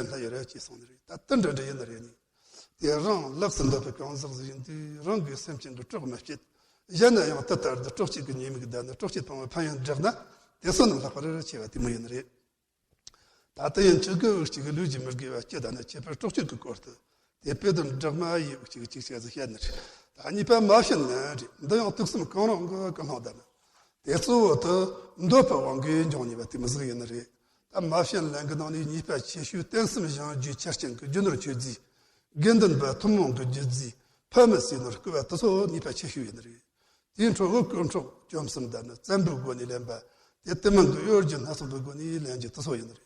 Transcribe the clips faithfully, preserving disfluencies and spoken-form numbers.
ལྷ་ཡོད་རེད་ཅེས་གསུངས་ནི་རེད། ད་དེ་འདྲ་འདྲ་ཡིན་ནི་རེད་ནི། དེ་རང་ལགས་སུ་འདོད་པའི་གང་ཟག་ཟིག་ཡིན་དུས་རང་གི་སེམས་ཅན་གྱི་གྲོགས་མི་བྱེད། གཞན་ན་ཡང་དེ་ལྟར་དུ་གྲོགས་བྱེད་ཀྱི་ཉེས་དམིགས་ལྡན་ནི་གྲོགས་བྱེད་སྤང་བའི་ཕན་ཡོན་བསྒྲགས་ན་དེ་བསོད་ནམས་ལྷག་པར་ཆེ་བ་དེ་མོ་ཡིན་ནི་རེད། ད་ལྟ་ཡང་ཆོས་གོས་དབུགས་གཅིག་ལུས་ཀྱི་མི་དགེ་བ་སྤྱི་དང་ནི་ཁྱད་པར་གྲོགས་སྤྱོད་ཀྱི་སྐོར་དུ། དེ་དཔེ་དོན་སྦྲགས་མ་ཡིས་དབུགས་གཅིག་གཅིག་བྱས་སུ་བཤད་ནི་རེད། ད་གཉིས་པ་མ་བྱིན་ལེན་རེད། འདི་ཡང་དུག་གསུམ་གང་རུང་གི་ཀུན་སློང་དང་ནི། དེ་གཙོ་བོ་དུ་འདོད་པའི་དབང་གིས་འབྱུང་ནུས་པ་དེ་མོ་ཟིག་ཡིན་ནི་རེད། ད་མ་བྱིན་ལེན་གྱི་ནང་ནས་གཉིས་པ་ཆེ་ཤོས་བསྟན་སྲིད་གཞུང་རྒྱུའི་ཆ་རྐྱེན་གྱི་རྒྱུ་ནོར་ཆོས་རྫས། དགེ་འདུན་པ་ཐུན་མོང་གི་རྒྱུ་རྫས། ཕ་མའི་བསོད་ནོར་བསྐུལ་བ་དེ་ཚོ་གཉིས་པ་ཆེ་ཤོས་ཡིན་ནི་རེད། དེའི་འཕྲོ་བོ་དཀོན་མཆོག་བཅོམ་གསུམ་དང་ནི་བཙན་པོའི་སྒོ་ནས་ལེན་པ། དེ་དེ་མིན་གྱི་གཡོ་སྒྱུ་སྣ་ཚོགས་ཀྱི་སྒོ་ནས་ལེན་རྒྱུ་དེ་ཚོ་ཡིན་ནི་རེད།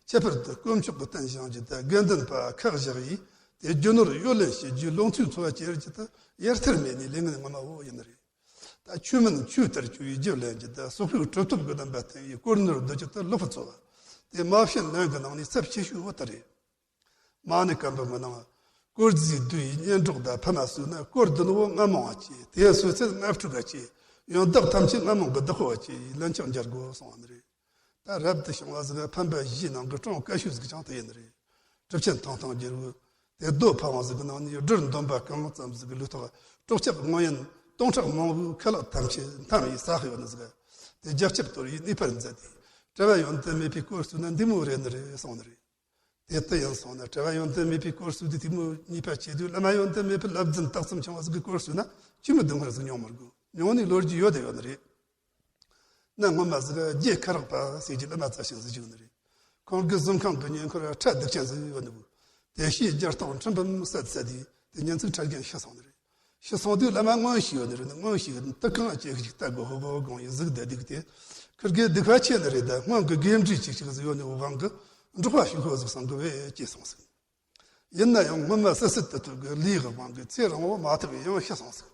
ཁྱད་པར་དུ་དཀོན་མཆོག་གི་རྟེན་བཞེངས་རྒྱུ་དང་དགེ་འདུན་པ་ཁག་བཞག་ཡིས་དེ་རྒྱུ་ནོར་གཡོ་ལེན་བྱེད་རྒྱུའི་ལོངས་སྤྱོད་འཚོ་བ་སྐྱེལ་རྒྱུ་དེ་ཡར་ཐལ་མེད་ནས་ལས་ངན་ངོ་མ་བོ་ཡིན་ནི་རེད། ད་ཆོས་མིན་ཆོས་ལྟར་བཅོས་པའི་རྒྱུ་ལེན་རྒྱུ་དང་སོག་པོའི་གྲུབ་ཐོབ་ཀྱི་རྣམ་པ་བསྟན་ཡིས་དཀོར་ནོར་འདོད་རྒྱུ་དེ་ལོག་པར་འཚོ་བ། དེ་མ་བྱིན་ལེན་གྱི་ནང་ནས་ཚབས་ཆེ་ཤོས་བོ་དེ་རེད། མ་ཎི་བཀའ་འབུམ་གྱི་ནང་། དཀོར་རྫས་བསྡུ་ཡི་གཉེན་གྲོགས་དང་ཕ་མ་གསོས་ན། དཀོར་བདུན་བོ་ལྔ་མང་བ་སྐྱེ། དེ་གསོས་ཚད་ལྔ་དྲུག་ག་སྐྱེ། ཡང་བདག་ཐམས་ཅད་ལྔ་མང་གི་བདག་པོ་བ་སྐྱེ་ཡི་ལན་ཆགས་འཇལ་དགོས་གསུངས་པ་ནི་རེད། ད་རབ་ཏུ་བྱུང་བ་ཟིག་ཕན་པ་བཞིའི་ནང་གི་གྲངས་བཀལ་ཤོས་ཟིག་ཀྱང་དེ་ཡིན་ནི་རེད། གྲུབ་ཆེན་ཐང་ཐང་རྒྱལ་པོས་དེ་རྡོ་ཕ་བོང་ཟིག་གི་ནང་ནས་སྦྲུལ་འདོམ་པ་གང་ཙམ་ཟིག་གི་ལུས་ཐོག་གྲོགས་ཁྱབ་དངོས་ཡིན་སྟོང་ཕྲག་མང་བོའི་ཁ་ལག་ཐམས་ཅད་མཐའ་མའི་ས་ཧི་ཡོད་ནི་ཟིག་དེ་རྒྱ་ཁྱབ་གཏོར་ཡི་གནས་པར་མཛད་དེ། གྲྭ་བ་ཡོན་ཏན་མེད་པའི་སྐོར་གསུངས་ན་འདི་མོ་རེད་ནི་རེད་གསུངས་ནི་རེད། དེ་ལྟ་ཡིན་སོང་ན་གྲྭ་བ་ཡོན་ཏན་མེད་པའི་སྐོར་ཟེར་དུས་དེ་མོ་གཉིས་པ་བྱེད་དུས་བླ་མ་ཡོན་ཏན་མེད་པའི་བསླབ་ཚན་རྟགས་ཙམ་བྱུང་བ་ཟིག་གི་སྐོར་ཟེར་ན་ཅི་མི་སྡུག་བསྔལ་ཟིག་མྱོང་མི་དགོས། མྱོང་ནས་ལོ་རྒྱུས་ཡོད་དེ་ཡོད་ནི་རེད། ན་སྔོན་མ་ཟིག་རྗེ་ཁ་རག་པ་ཟེར་གྱི་བླ་མ་རྩ་ཆེན་ཟིག་བཞུགས་ནི་རེད། ཁོང་གི་གཟིམ་ཁང་གི་ཉེ་འཁོར་ཁྲ་སྡུག་ཅན་ཟིག་ཡོད་ནི་བུ། དེ་ཤེས་རྒྱལ་སྟོང་ཁྲི་འབུམ་ཟེར་ཟེར་དུས་དེ་ཉིན་ཚིག་ཁྲ་རྒན་ཤི་སོང་ནི་རེད། ཤི་སོང་དུས་བླ་མ་མངོན་ཤེས་ཡོད་ནི་རེད། མངོན་ཤེས་ཡོད་ནི་དུ་གང་ཅིག་ཅིག་ལྟ་དགོས་ཧོ་གོ་དགོངས་ཡིན་ཟིག་བསྡད་འདུག་སྟེ། ཁིར་གེ་སྡིག་པ་ཆེ་ནི་རེད། ད་སྔོན་གི་དགེ་འདྲིས་ཅིག་ཅིག་ཟིག་ཡོད་ནི་འོ་གང་གི་འགྲོགས་པ་ཞིག་ཧོ་ཟིག་སང་གི་བས་ཅེས་གསུངས་ཟིག་ཡིན་ན་ཡང་སྔོན་མ་སི་སི་ཏུ་ཏུ་གི་ལུས་གི་དབང་གིས་ཚེ་རིང་བོ་མ་ཐུབ་པས་ཡང་ཤི་སོང་ཟིག་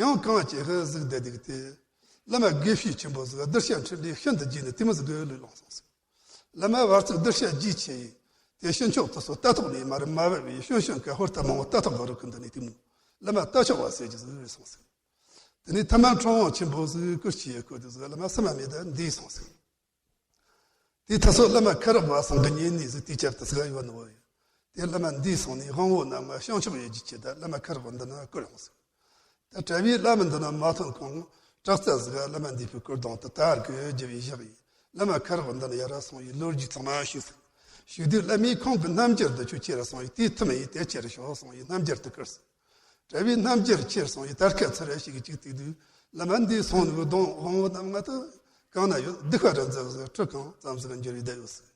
ཡང་གང་ཅིག་ཧི་ཟིག་བསྡད་འདུག་སྟེ། བླ་མ་དགེ་བཤེས་ཆེན་པོ་ཟིག་གདུལ་བྱ་འཕྲིན་ལས་ཤིན་ཏུ་རྒྱས་ནས་དེ་མོ་ཟིག་གི་ལུས་ལོངས་སོང་ཟིག་བླ་མ་བར་ཚིགས་གདུལ་བྱ་རྒྱས་ཆེ་ཡིས། དེ་ཕྱིན་ཆོག་ཏུ་སོ་ལྟ་ཐོག་ནས་མ་རུ་མ་བབས་པས་ཤོན་ཤོན་ཀ་ཧོར་ལྟ་མང་བོ་ལྟ་ཐོག་གི་རུ་ཀུན་ཏུ་ནས་དེ་མོ། བླ་མ་ལྟ་ཆོག་བ་ཟེར་གྱི་ཟིག་རེད་སོང་ཟིག་དེ་ནས་ཐ་མ་ཁྲོམ་དབང་ཆེན་པོ་ཟིག་སྐུ་སྐྱེ་ཡི་སྐུ་དུ་ཟིག་བླ་མ་སུ་མ་མེད་དུ་འདས་སོང་ཟིག་དེ་ཐ་སོ་བླ་མ་ཁ་རག་པ་སང་གི་ཉེ་གནས་ཟིག་དེ་ཁྱབ་ཏུ་ཟིག་ཡོད་ནི་བོ་ཡོད། དེ་བླ་མ་འདས་སོང་ནས་དབང་བོ་རྣམས་ལ་བྱང་ཆུབ་ཡོད་ཀྱི་ཆེད་དུ་བླ་མ་ཁ་རག་པ་འདི་ན་བསྐུར་ཡོང་ཟིག་ད་གྲྭ་བའི་བླ་མ་འདི་ན་མ་ཐོན་གོང་དྲག་རྩལ་ཟིག་བླ་མ་འདས་པའི་སྐུ་གདོང་དུ་དར་གི་རྒྱུ་བའི་ཞག་ཡིན། བླ་མ་ཁ་རག་པ་འདི་ན་ཡར་སོང་ཡི་ལོ་རྒྱུས་ཚང་མ་ཞུས་ཟིག་ཞུས་དུས་བླ་མས་ཁོང་གི་རྣམ་འགྱུར་དུ་ཁྱོད་ཁྱེར་སོང་ཡི་དེའི་ཐུམ་ཡི་དེ་ཁྱེར་ཤོག་སོང་ཡི་རྣམ་འགྱུར་དུ་བསྐུར་ཟིག་གྲྭ་བའི་རྣམ་འགྱུར་ཁྱེར་སོང་ཡི་དར་ཁ་ཚུར་ཞིག་གཅིག་བཏུག་དུས་བླ་མ་འདས་སོང་ནི་གི་གདོང་དབང་བོ་རྣམ་ལྔ་དུ་གང་ན་ཡོད། སྡིག་པ་ར་མཛད་ཟིག་ཁྲི་གང་ཙམ་ཟིག་འགྱུར་ཡི་བསྡད་ཡོད་ཟིག་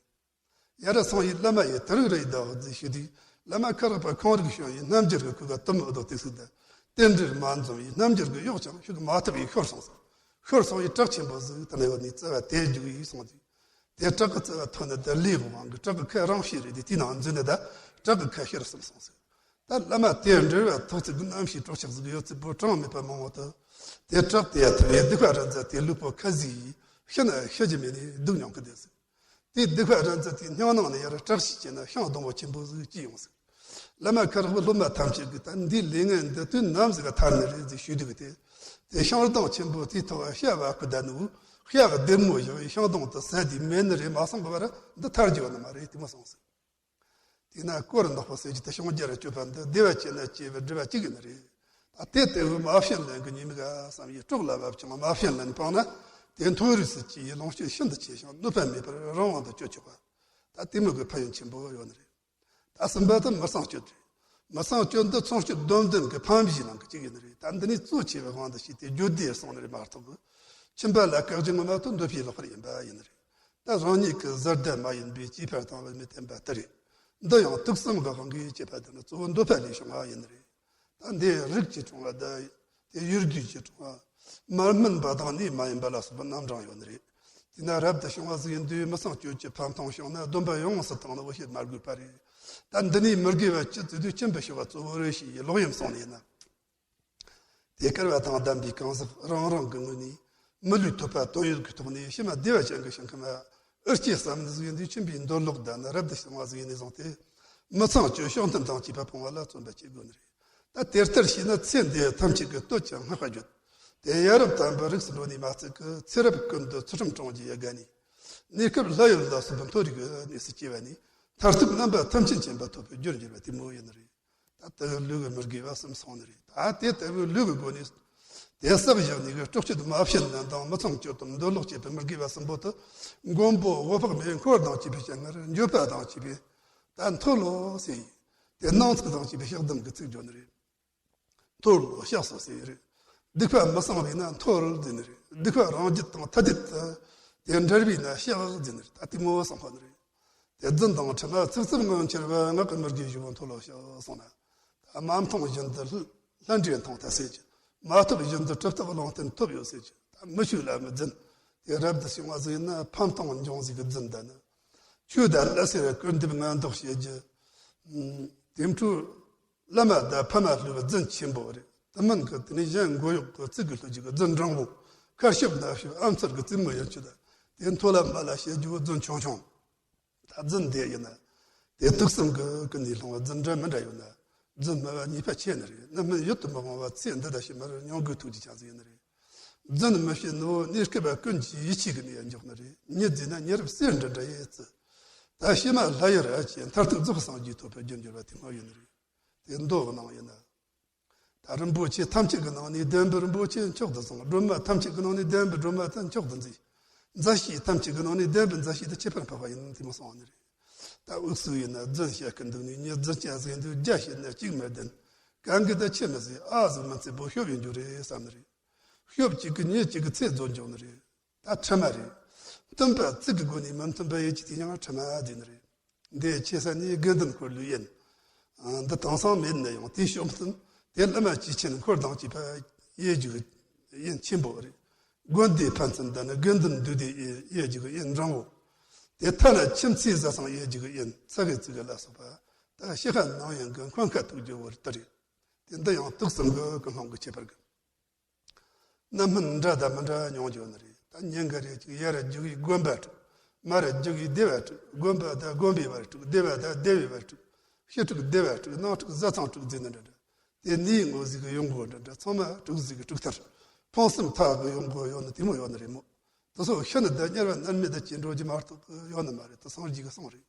ཡར་སོང་ཡི་བླ་མ་ཡི་དར་རི་རི་ཡི་ཟླ་བ་རྫིས་ཤི་དུས་བླ་མ་ཁ་རག་པ་ཁོང་རིག་བྱུང་ཡི་རྣམ་འགྱུར་གི་ཁུ་ག་དུམ་ཨུ་དོ་ཏི་སུ་ད་རྟེན་འབྲེལ་མ་འཛོམས་ཡི་རྣམ་འགྱུར་གི་གཡོག་ཀྱང་ཤུགས་མ་ཐུབ་ཡི་ཤོར་སོང་ཟིག་ཤོར་སོང་ཡི་བྲག་ཆེན་པོ་ཟིག་ད་ནས་བུད་ནས་རྩ་བ་དེ་རྒྱུག་ཡི་སོང་དུས། དེ་བྲག་གི་རྩ་བ་ཐོན་ནས་ད་ལུས་དབང་གི་བྲག་གི་ཁ་རང་ཤེས་རེད་དེ་དེའི་ནང་འཛུལ་ནས་ད་བྲག་གི་ཁ་ཤར་སོང་སོང་ཟིག་ད་བླ་མ་དེ་འབྲེལ་བ་ཐོག་ཚིག་གི་རྣམ་ཤེས་གྲོགས་ཆགས་ཟིག་ཡོད་ཚིག་པོ་གྲངས་མེད་པ་མང་བོ་དུ། དེ་བྲག་དེ་ཡ་ཐུབ་ཡི་སྡིག་པ་ར་མཛད་དེ་ལུས་པོ་ཁ་ཟིག་ཡི་ཤི་ན་ཤི་རྒྱུ་མེད་ནས་སྡུག་མྱོང་གི་བསྡད་ཟིག་དེ་སྡིག་པ་ར་མཛད་དེ་སྙིང་ནང་ནས་ཡར་བཀྲག་ཤིས་བྱས་ན་ཤིང་སྡོང་པོ་ཆེན་པོ་ཟིག་སྐྱེས་ཡོང་ཟིག་བླ་མ་ཁ་རག་པའི་སློབ་མ་ཐམས་ཅད་ཀྱིས་ད་འདིའི་ལས་ངན་འདི་དུས་ནམ་ཟིག་ག་ཐར་ནི་རེད་ཟིག་ཞུས་འདུག་སྟེ། དེ་ཤིང་སྡོང་ཆེན་པོ་དེའི་ཐོག་བཤའ་བ་ཁུ་ད་ནུ་བཤའ་བ་སྡེར་མོ་བཞག་ཡི་ཤིང་སྡོང་དུ་ཟད་དེ་མེད་ནི་རེད། མ་སོང་གི་བར་འདི་ཐར་རྒྱུ་ཡོད་ནི་མ་རེད་དེ་མོ་སོང་ཟིག་དེས་ན་དཀོར་ནག་པོ་ཟེར་གྱི་དེ་ཤིང་རྒྱ་ར་གཅོད་པ་འདི་བདེ་བ་ཅན་ན་སྐྱེ་བའི་སྒྲིབ་པ་གཅིག་ཡིན་ནི་རེད། ད་དེ་ལྟ་བུའི་མ་བྱིན་ལེན་གྱི་ཉེས་དམིགས་བསམ་ཡས་གྲོགས་ལ་བབ་ཀྱང་མ་བྱིན་ལེན་སྤངས་ན་དེ་མཐོ་རིས་སུ་སྐྱེ་ཡི་ལོངས་སྤྱོད་ཤིན་ཏུ་ཆེ་ཞིང་གནོད་པ་མེད་པར་རང་དབང་དུ་སྤྱོད་ཆོག་པ། ད་དེ་མོ་གི་ཕན་ཡོན་ཆེན་པོ་ཡོད་ནི་རེད། ད་གསུམ་པ་དེ་མི་གསང་སྤྱོད་རེད། མི་གསང་སྤྱོད་འདི་ཚོང་སྤྱོད་སྡོམ་ལྡན་གྱི་ཕམ་བཞིའི་ནང་གི་གཅིག་ཡིན་ནི་རེད། ད་འདི་ནི་གཙོ་ཆེ་བའི་དབང་དུ་བྱས་ཏེ་རྒྱུ་དེ་སོང་ནི་རེད་མ་གཏོགས་གི་ཁྱིམ་པ་ལ་བཀག་རྒྱུ་ངོ་མ་དོ་འདོད་པའི་ལོག་པར་ཡིན་པ་ཡིན་ནི་རེད། ད་རང་ཉིད་ཀྱི་བཟའ་ཟླ་མ་ཡིན་པའི་སྐྱེས་པ་དང་བུད་མེད་བསྟེན་པ་དེ་རེད། འདི་ཡང་དུག་གསུམ་གྱི་དབང་གིས་སྐྱེས་པ་དེ་ནི་གཙོ་བོ་འདོད་པ་ལས་བྱུང་བ་ཡིན་ནི་རེད། ད་འདི་རིགས་ཀྱིས་བྱུང་བ་དང་དེ་ཡུལ་དུས་ཀྱིས་བྱུང་བ། མ་སྨིན་པ་དང་ནད་མ་ཡིན་པ་ལ་སོགས་པ་རྣམ་གྲངས་ཡོད་ནི་རེད། དེས་ན་རབ་ཏུ་བྱུང་བ་ཟིག་ཡིན་དུས་མི་གསང་སྤྱོད་ཀྱི་ཕམ་ཐོང་བྱུང་ན་སྡོམ་པ་ཡོངས་སུ་བཏང་ནི་འོ་བྱེད་མ་དགོས་པ་རེད། ད་འདི་ནས་མི་དགེ་བ་ཅི་བཙུགས་དུས་ཁྱིམ་པའི་ཕྱུག་པ་གཙོ་བོ་རེད་ཞེས་ལོག་གཡེམ་སོང་ནས་ན། དེ་བསྐལ་པ་དང་ལྡན་པའི་གང་ཟག་རང་རང་གི་ངོས་ནས་མི་ལུས་ཐོབ་པ་དོན་ཡོད་ཀྱི་ཐོག་ནས་ཕྱི་མ་བདེ་བ་ཅན་གྱི་ཞིང་ཁམས་ཨུ་སྐྱེ་བསམ་ནི་ཟིག་ཡིན་དུས་ཁྱིམ་པའི་འདོད་ལོག་ལྡན་ན་རབ་ཏུ་བྱུང་བ་ཟིག་ཡིན་ནས་བཟུང་སྟེ། མི་ཚངས་སྤྱོད་ཕྱོགས་མཐུན་དང་བཅས་པ་སྤོང་བ་ལ་བརྩོན་པ་བྱེད་དགོས་ནི་རེད། ད་དེ་ལྟར་བྱས་ན་ཚེ་འདི་ཐམས་ཅད་ཀྱི་བསྟོད་ཅིང་བསྔགས་པ་བརྗོད། དེ་ཡ་རབས་དམ་པའི་རིགས་སུ་འགྲོ་ནས་མ་ཚད་ཀྱི་ཚེ་རབས་ཀུན་ཏུ་ཚུལ་ཁྲིམས་དྲུང་གི་ཡ་ག་ནས། གནས་སྐབས་ལྷ་ཡུལ་ལ་སོགས་པའི་མཐོ་རིས་ཀྱི་གནས་སུ་སྐྱེ་བ་ནས། མཐར་ཐུག་རྣམ་པ་ཐམས་ཅད་མཁྱེན་པ་ཐོབ་པའི་རྒྱུར་འགྱུར་བ་དེ་མོ་ཡིན་ནི་རེད། ད་ལྟ་བུ་ལུས་ཀྱི་མི་དགེ་བ་གསུམ་སོང་ནི་རེད། ད་དེ་ལྟ་བུའི་ལུས་ཀྱི་སྒོ་ནས་དེ་བསགས་བཞག་ནས་གི་སྲོག་གཅོད་མ་བྱིན་ནི་དང་མི་ཚངས་སྤྱོད་དང་འདོད་ལོག་བཅས་པའི་མི་དགེ་བ་གསུམ་པོ་དེ་མགོན་པོ་འོད་དཔག་མེད་འཁོར་དང་བཅས་པའི་སྤྱན་སྔར་འགྱོད་པ་དང་བཅས་པས་ད་མཐོལ་ལོ་ཟེར་ཡི། དེ་ནང་ཚིག་དང་བཅས་པའི་ཕྱག་སྡོམ་གྱི་ཚིག་བརྗོད་ནི་རེད། མཐོལ་ལོ་བཤགས་སོ་ཟེར་ཡི་རེད། སྡིག་པ་མི་སངས་པས་ན་མཐོལ་ཟེར་ནི་རེད། སྡིག་པ་རང་རྒྱུད་དང་ཐ་དད་དུ་དེ་འབྲེལ་བས་ན་བཤགས་ཟེར་ནི་རེད། ད་དེ་མོ་བསམ་ཁོ་ནི་རེད། དེ་རྫུན་དང་ཕྲ་མ་ཚིག་རྩུབ་ངན་འཁྱེར་བ་ངག་གི་མི་དགེ་བཞི་པོ་མཐོལ་ལོ་བཤགས་སོང་ན། ད་མ་མཐོང་བཞིན་དུ་ལྷ་ལྷ་འདྲེ་མཐོང་ཐལ་ཟེར་གྱི། མ་ཐོབ་བཞིན་དུ་གྲུབ་རྟགས་ལུང་བསྟན་ཐོབ་ཡོད་ཟེར་གྱི། ད་མི་ཆོས་ལ་མི་རྫུན། དེ་རབ་ཏུ་བྱུང་བ་ཟིག་ཡིན་ན་ཕམ་གཏོང་འབྱུང་ཟིག་གི་རྫུན་ད་ནི། ཆོས་དང་བླ་སེར་སྐུར་འདེབས་ངན་འདོགས་བྱེད་རྒྱུ། དེ་འཕྲོ་བླ་མ་དང་ཕ་མ་བསླུ་བའི་རྫུན་ཆེན་པོ་རེད། དེ་མིན་གི་དེ་ནས་གཞན་མགོ་གཡོག་གི་ཚིག་གི་ལྷུ་རྒྱུ་གི་རྫུན་འབྲིང་བོ། ཁ་ཤོབ་ན་ཤོབ་ཨམ་ཚུར་གི་རྩེད་མོ་ཡིན་ཆུ་ད། དེ་མཐོ་ལ་དམའ་ལ་བཤད་རྒྱུ་བོ་རྫུན་ཆུང་ཆུང་། ད་རྫུན་འདི་ཡིན་ན། དེ་དུག་གསུམ་གི་ཀུན་ནས་སློང་བ་རྫུན་འདྲ་མི་འདྲ་ཡོད་ན། རྫུན་སྨྲ་བ་ཉེས་པ་ཆེ་ནི་རེད། རྣམ་སྨིན་ཡིད་དུ་མི་འོང་བ་ཚེ་འདི་ད་ཕྱི་མར་མྱོང་དགོས་ཐུག་ཅིག་ཆགས་ཟིན་ཡིན་ནི་རེད། རྫུན་མི་བྱེད་ནོ་གནས་སྐབས་ཀུན་གྱི་ཡིད་ཆེས་ཀྱི་ནི་ཡང་འཇོག་ནི་རེད། ཉེས་བརྫིས་ན་ཉེ་རབས་གསེར་འདྲ་འདྲ་ཡིན་ཚུལ། ད་ཕྱི་མ་ལྷ་ཡི་ར་ཅན་མཐར་ཐུག་རྫོགས་སངས་རྒྱས་ཐོབ་པའི་རྒྱུར་འགྱུར་བ་དེ་མོ་ཡིན་ནི་རེད། དེ་མདོ་གི་ནང་ཡིན་ན། ད་རིན་པོ་ཆེ་ཐམས་ཅད་ཀྱི་ནང་ནས་བདེན་པའི་རིན་པོ་ཆེ་མཆོག་ཏུ་བཟུང་། སྒྲོན་མ་ཐམས་ཅད་ཀྱི་ནང་ནས་བདེན་པའི་སྒྲོན་མ་དེ་མཆོག་ཏུ་མཛེས། མཛའ་བཤེས་ཐམས་ཅད་ཀྱི་ནང་ནས་བདེན་པའི་མཛའ་བཤེས་དེ་ཁྱད་པར་འཕགས་པ་ཡིན་དེ་མོ་གསུངས་པ་ནི་རེད། ད་འུ་སུ་ཡིན་ན་རྫུན་བཤད་ཀི་འདུག་ནས་ཉེས་རྫུན་ཅན་ཟིག་འདུག་བརྒྱ་བཤད་ན་གཅིག་མི་བདེན། གན་གི་ད་ཆི་མི་ཟེར་ཨ་ཟིག་མི་ཚེ་པོ་ཤོབ་ཡིན་རྒྱུ་རེད་བསམ་ནི་རེད། ཤོབ་གཅིག་གི་ཉེས་གཅིག་གི་ཚེ་རྫོགས་འཇོག་ནི་རེད། ད་ཁྲིམས་མ་རེད། མཐུན་པ་ཚིག་གི་སྒོ་ནས་མི་མཐུན་པ་ཡེ་གཅིག་དེ་ཡང་ཁྲིམས་མ་དེ་ནི་རེད། འདི་ཆེ་ས་ནས་དགེ་འདུན་སྐོར་ལུས་ཡིན། འདི་དེང་སང་མེད་ན་ཡང་དེའི་ཕྱོགས་མཐུན་དེ་བླ་མ་སྐྱེས་ཆེན་འཁོར་དང་བཅས་པ་ཡེ་རྒྱུ་ཡིན་ཆེན་པོ་རེད། དགོན་སྡེ་ཕན་ཚུན་དང་ནི་དགེ་འདུན་འདུས་སྡེ་ཡེ་རྒྱུ་ཡིན་འབྲིང་བོ། དེ་མཐའ་ན་ཁྱིམ་མཚེས་བཟའ་ཚང་ཡེ་རྒྱུ་ཡིན་ཚ་གི་ཚིག་གི་ལ་སོགས་པ། ད་ཤི་ཁ་ནང་ཡང་གི་འཁོན་ཁ་ཐུག་རྒྱུ་བོར་དུ་རེད། དེ་འདི་ཡང་དུག་གསུམ་གི་ཀུན་སློང་གི་ཁྱད་པར་གི། རྣམ་སྨིན་འདྲ་དང་མི་འདྲ་མྱོང་རྒྱུ་ནི་རེད། ད་ཉིན་ག་རེ་ཅིག་ཡར་རྒྱུག་ཡི་དགོན་པ་དཀྲུག་མར་རྒྱུག་ཡི་སྡེ་བ་དཀྲུག་དགོན་པ་དང་དགོན་པའི་བར་དཀྲུག་སྡེ་བ་དང་སྡེ་བའི་བར་དཀྲུག་ཕྱི་དཀྲུག་སྡེ་བ་དཀྲུག་ནང་དཀྲུག་བཟའ་ཚང་དཀྲུག་རྫས་ནི་འདྲ་འདྲ། དེ་ནིའི་ངོ་ཟིག་གི་ཡོང་སྒོ་འདྲ་འདྲ། ཚང་མ་དཀྲུག་ཟིག་གི་དཀྲུག་ཐར། ཕུང་གསུམ་ཐག་གི་ཡོང་སྒོ་ཡོད་ནི་དེ་མོ་ཡོད་ནི་རེད་མོ། དེ་ཚོ་ཤི་ནི་དང་དམྱལ་བ་མནར་མེད་དུ་སྐྱེ་འགྲོ་རྒྱུ་མ་གཏོགས་ཡོད་ནི་མ་རེད། དེ་སངས་རྒྱས་ཀྱི་གསུང་རེད།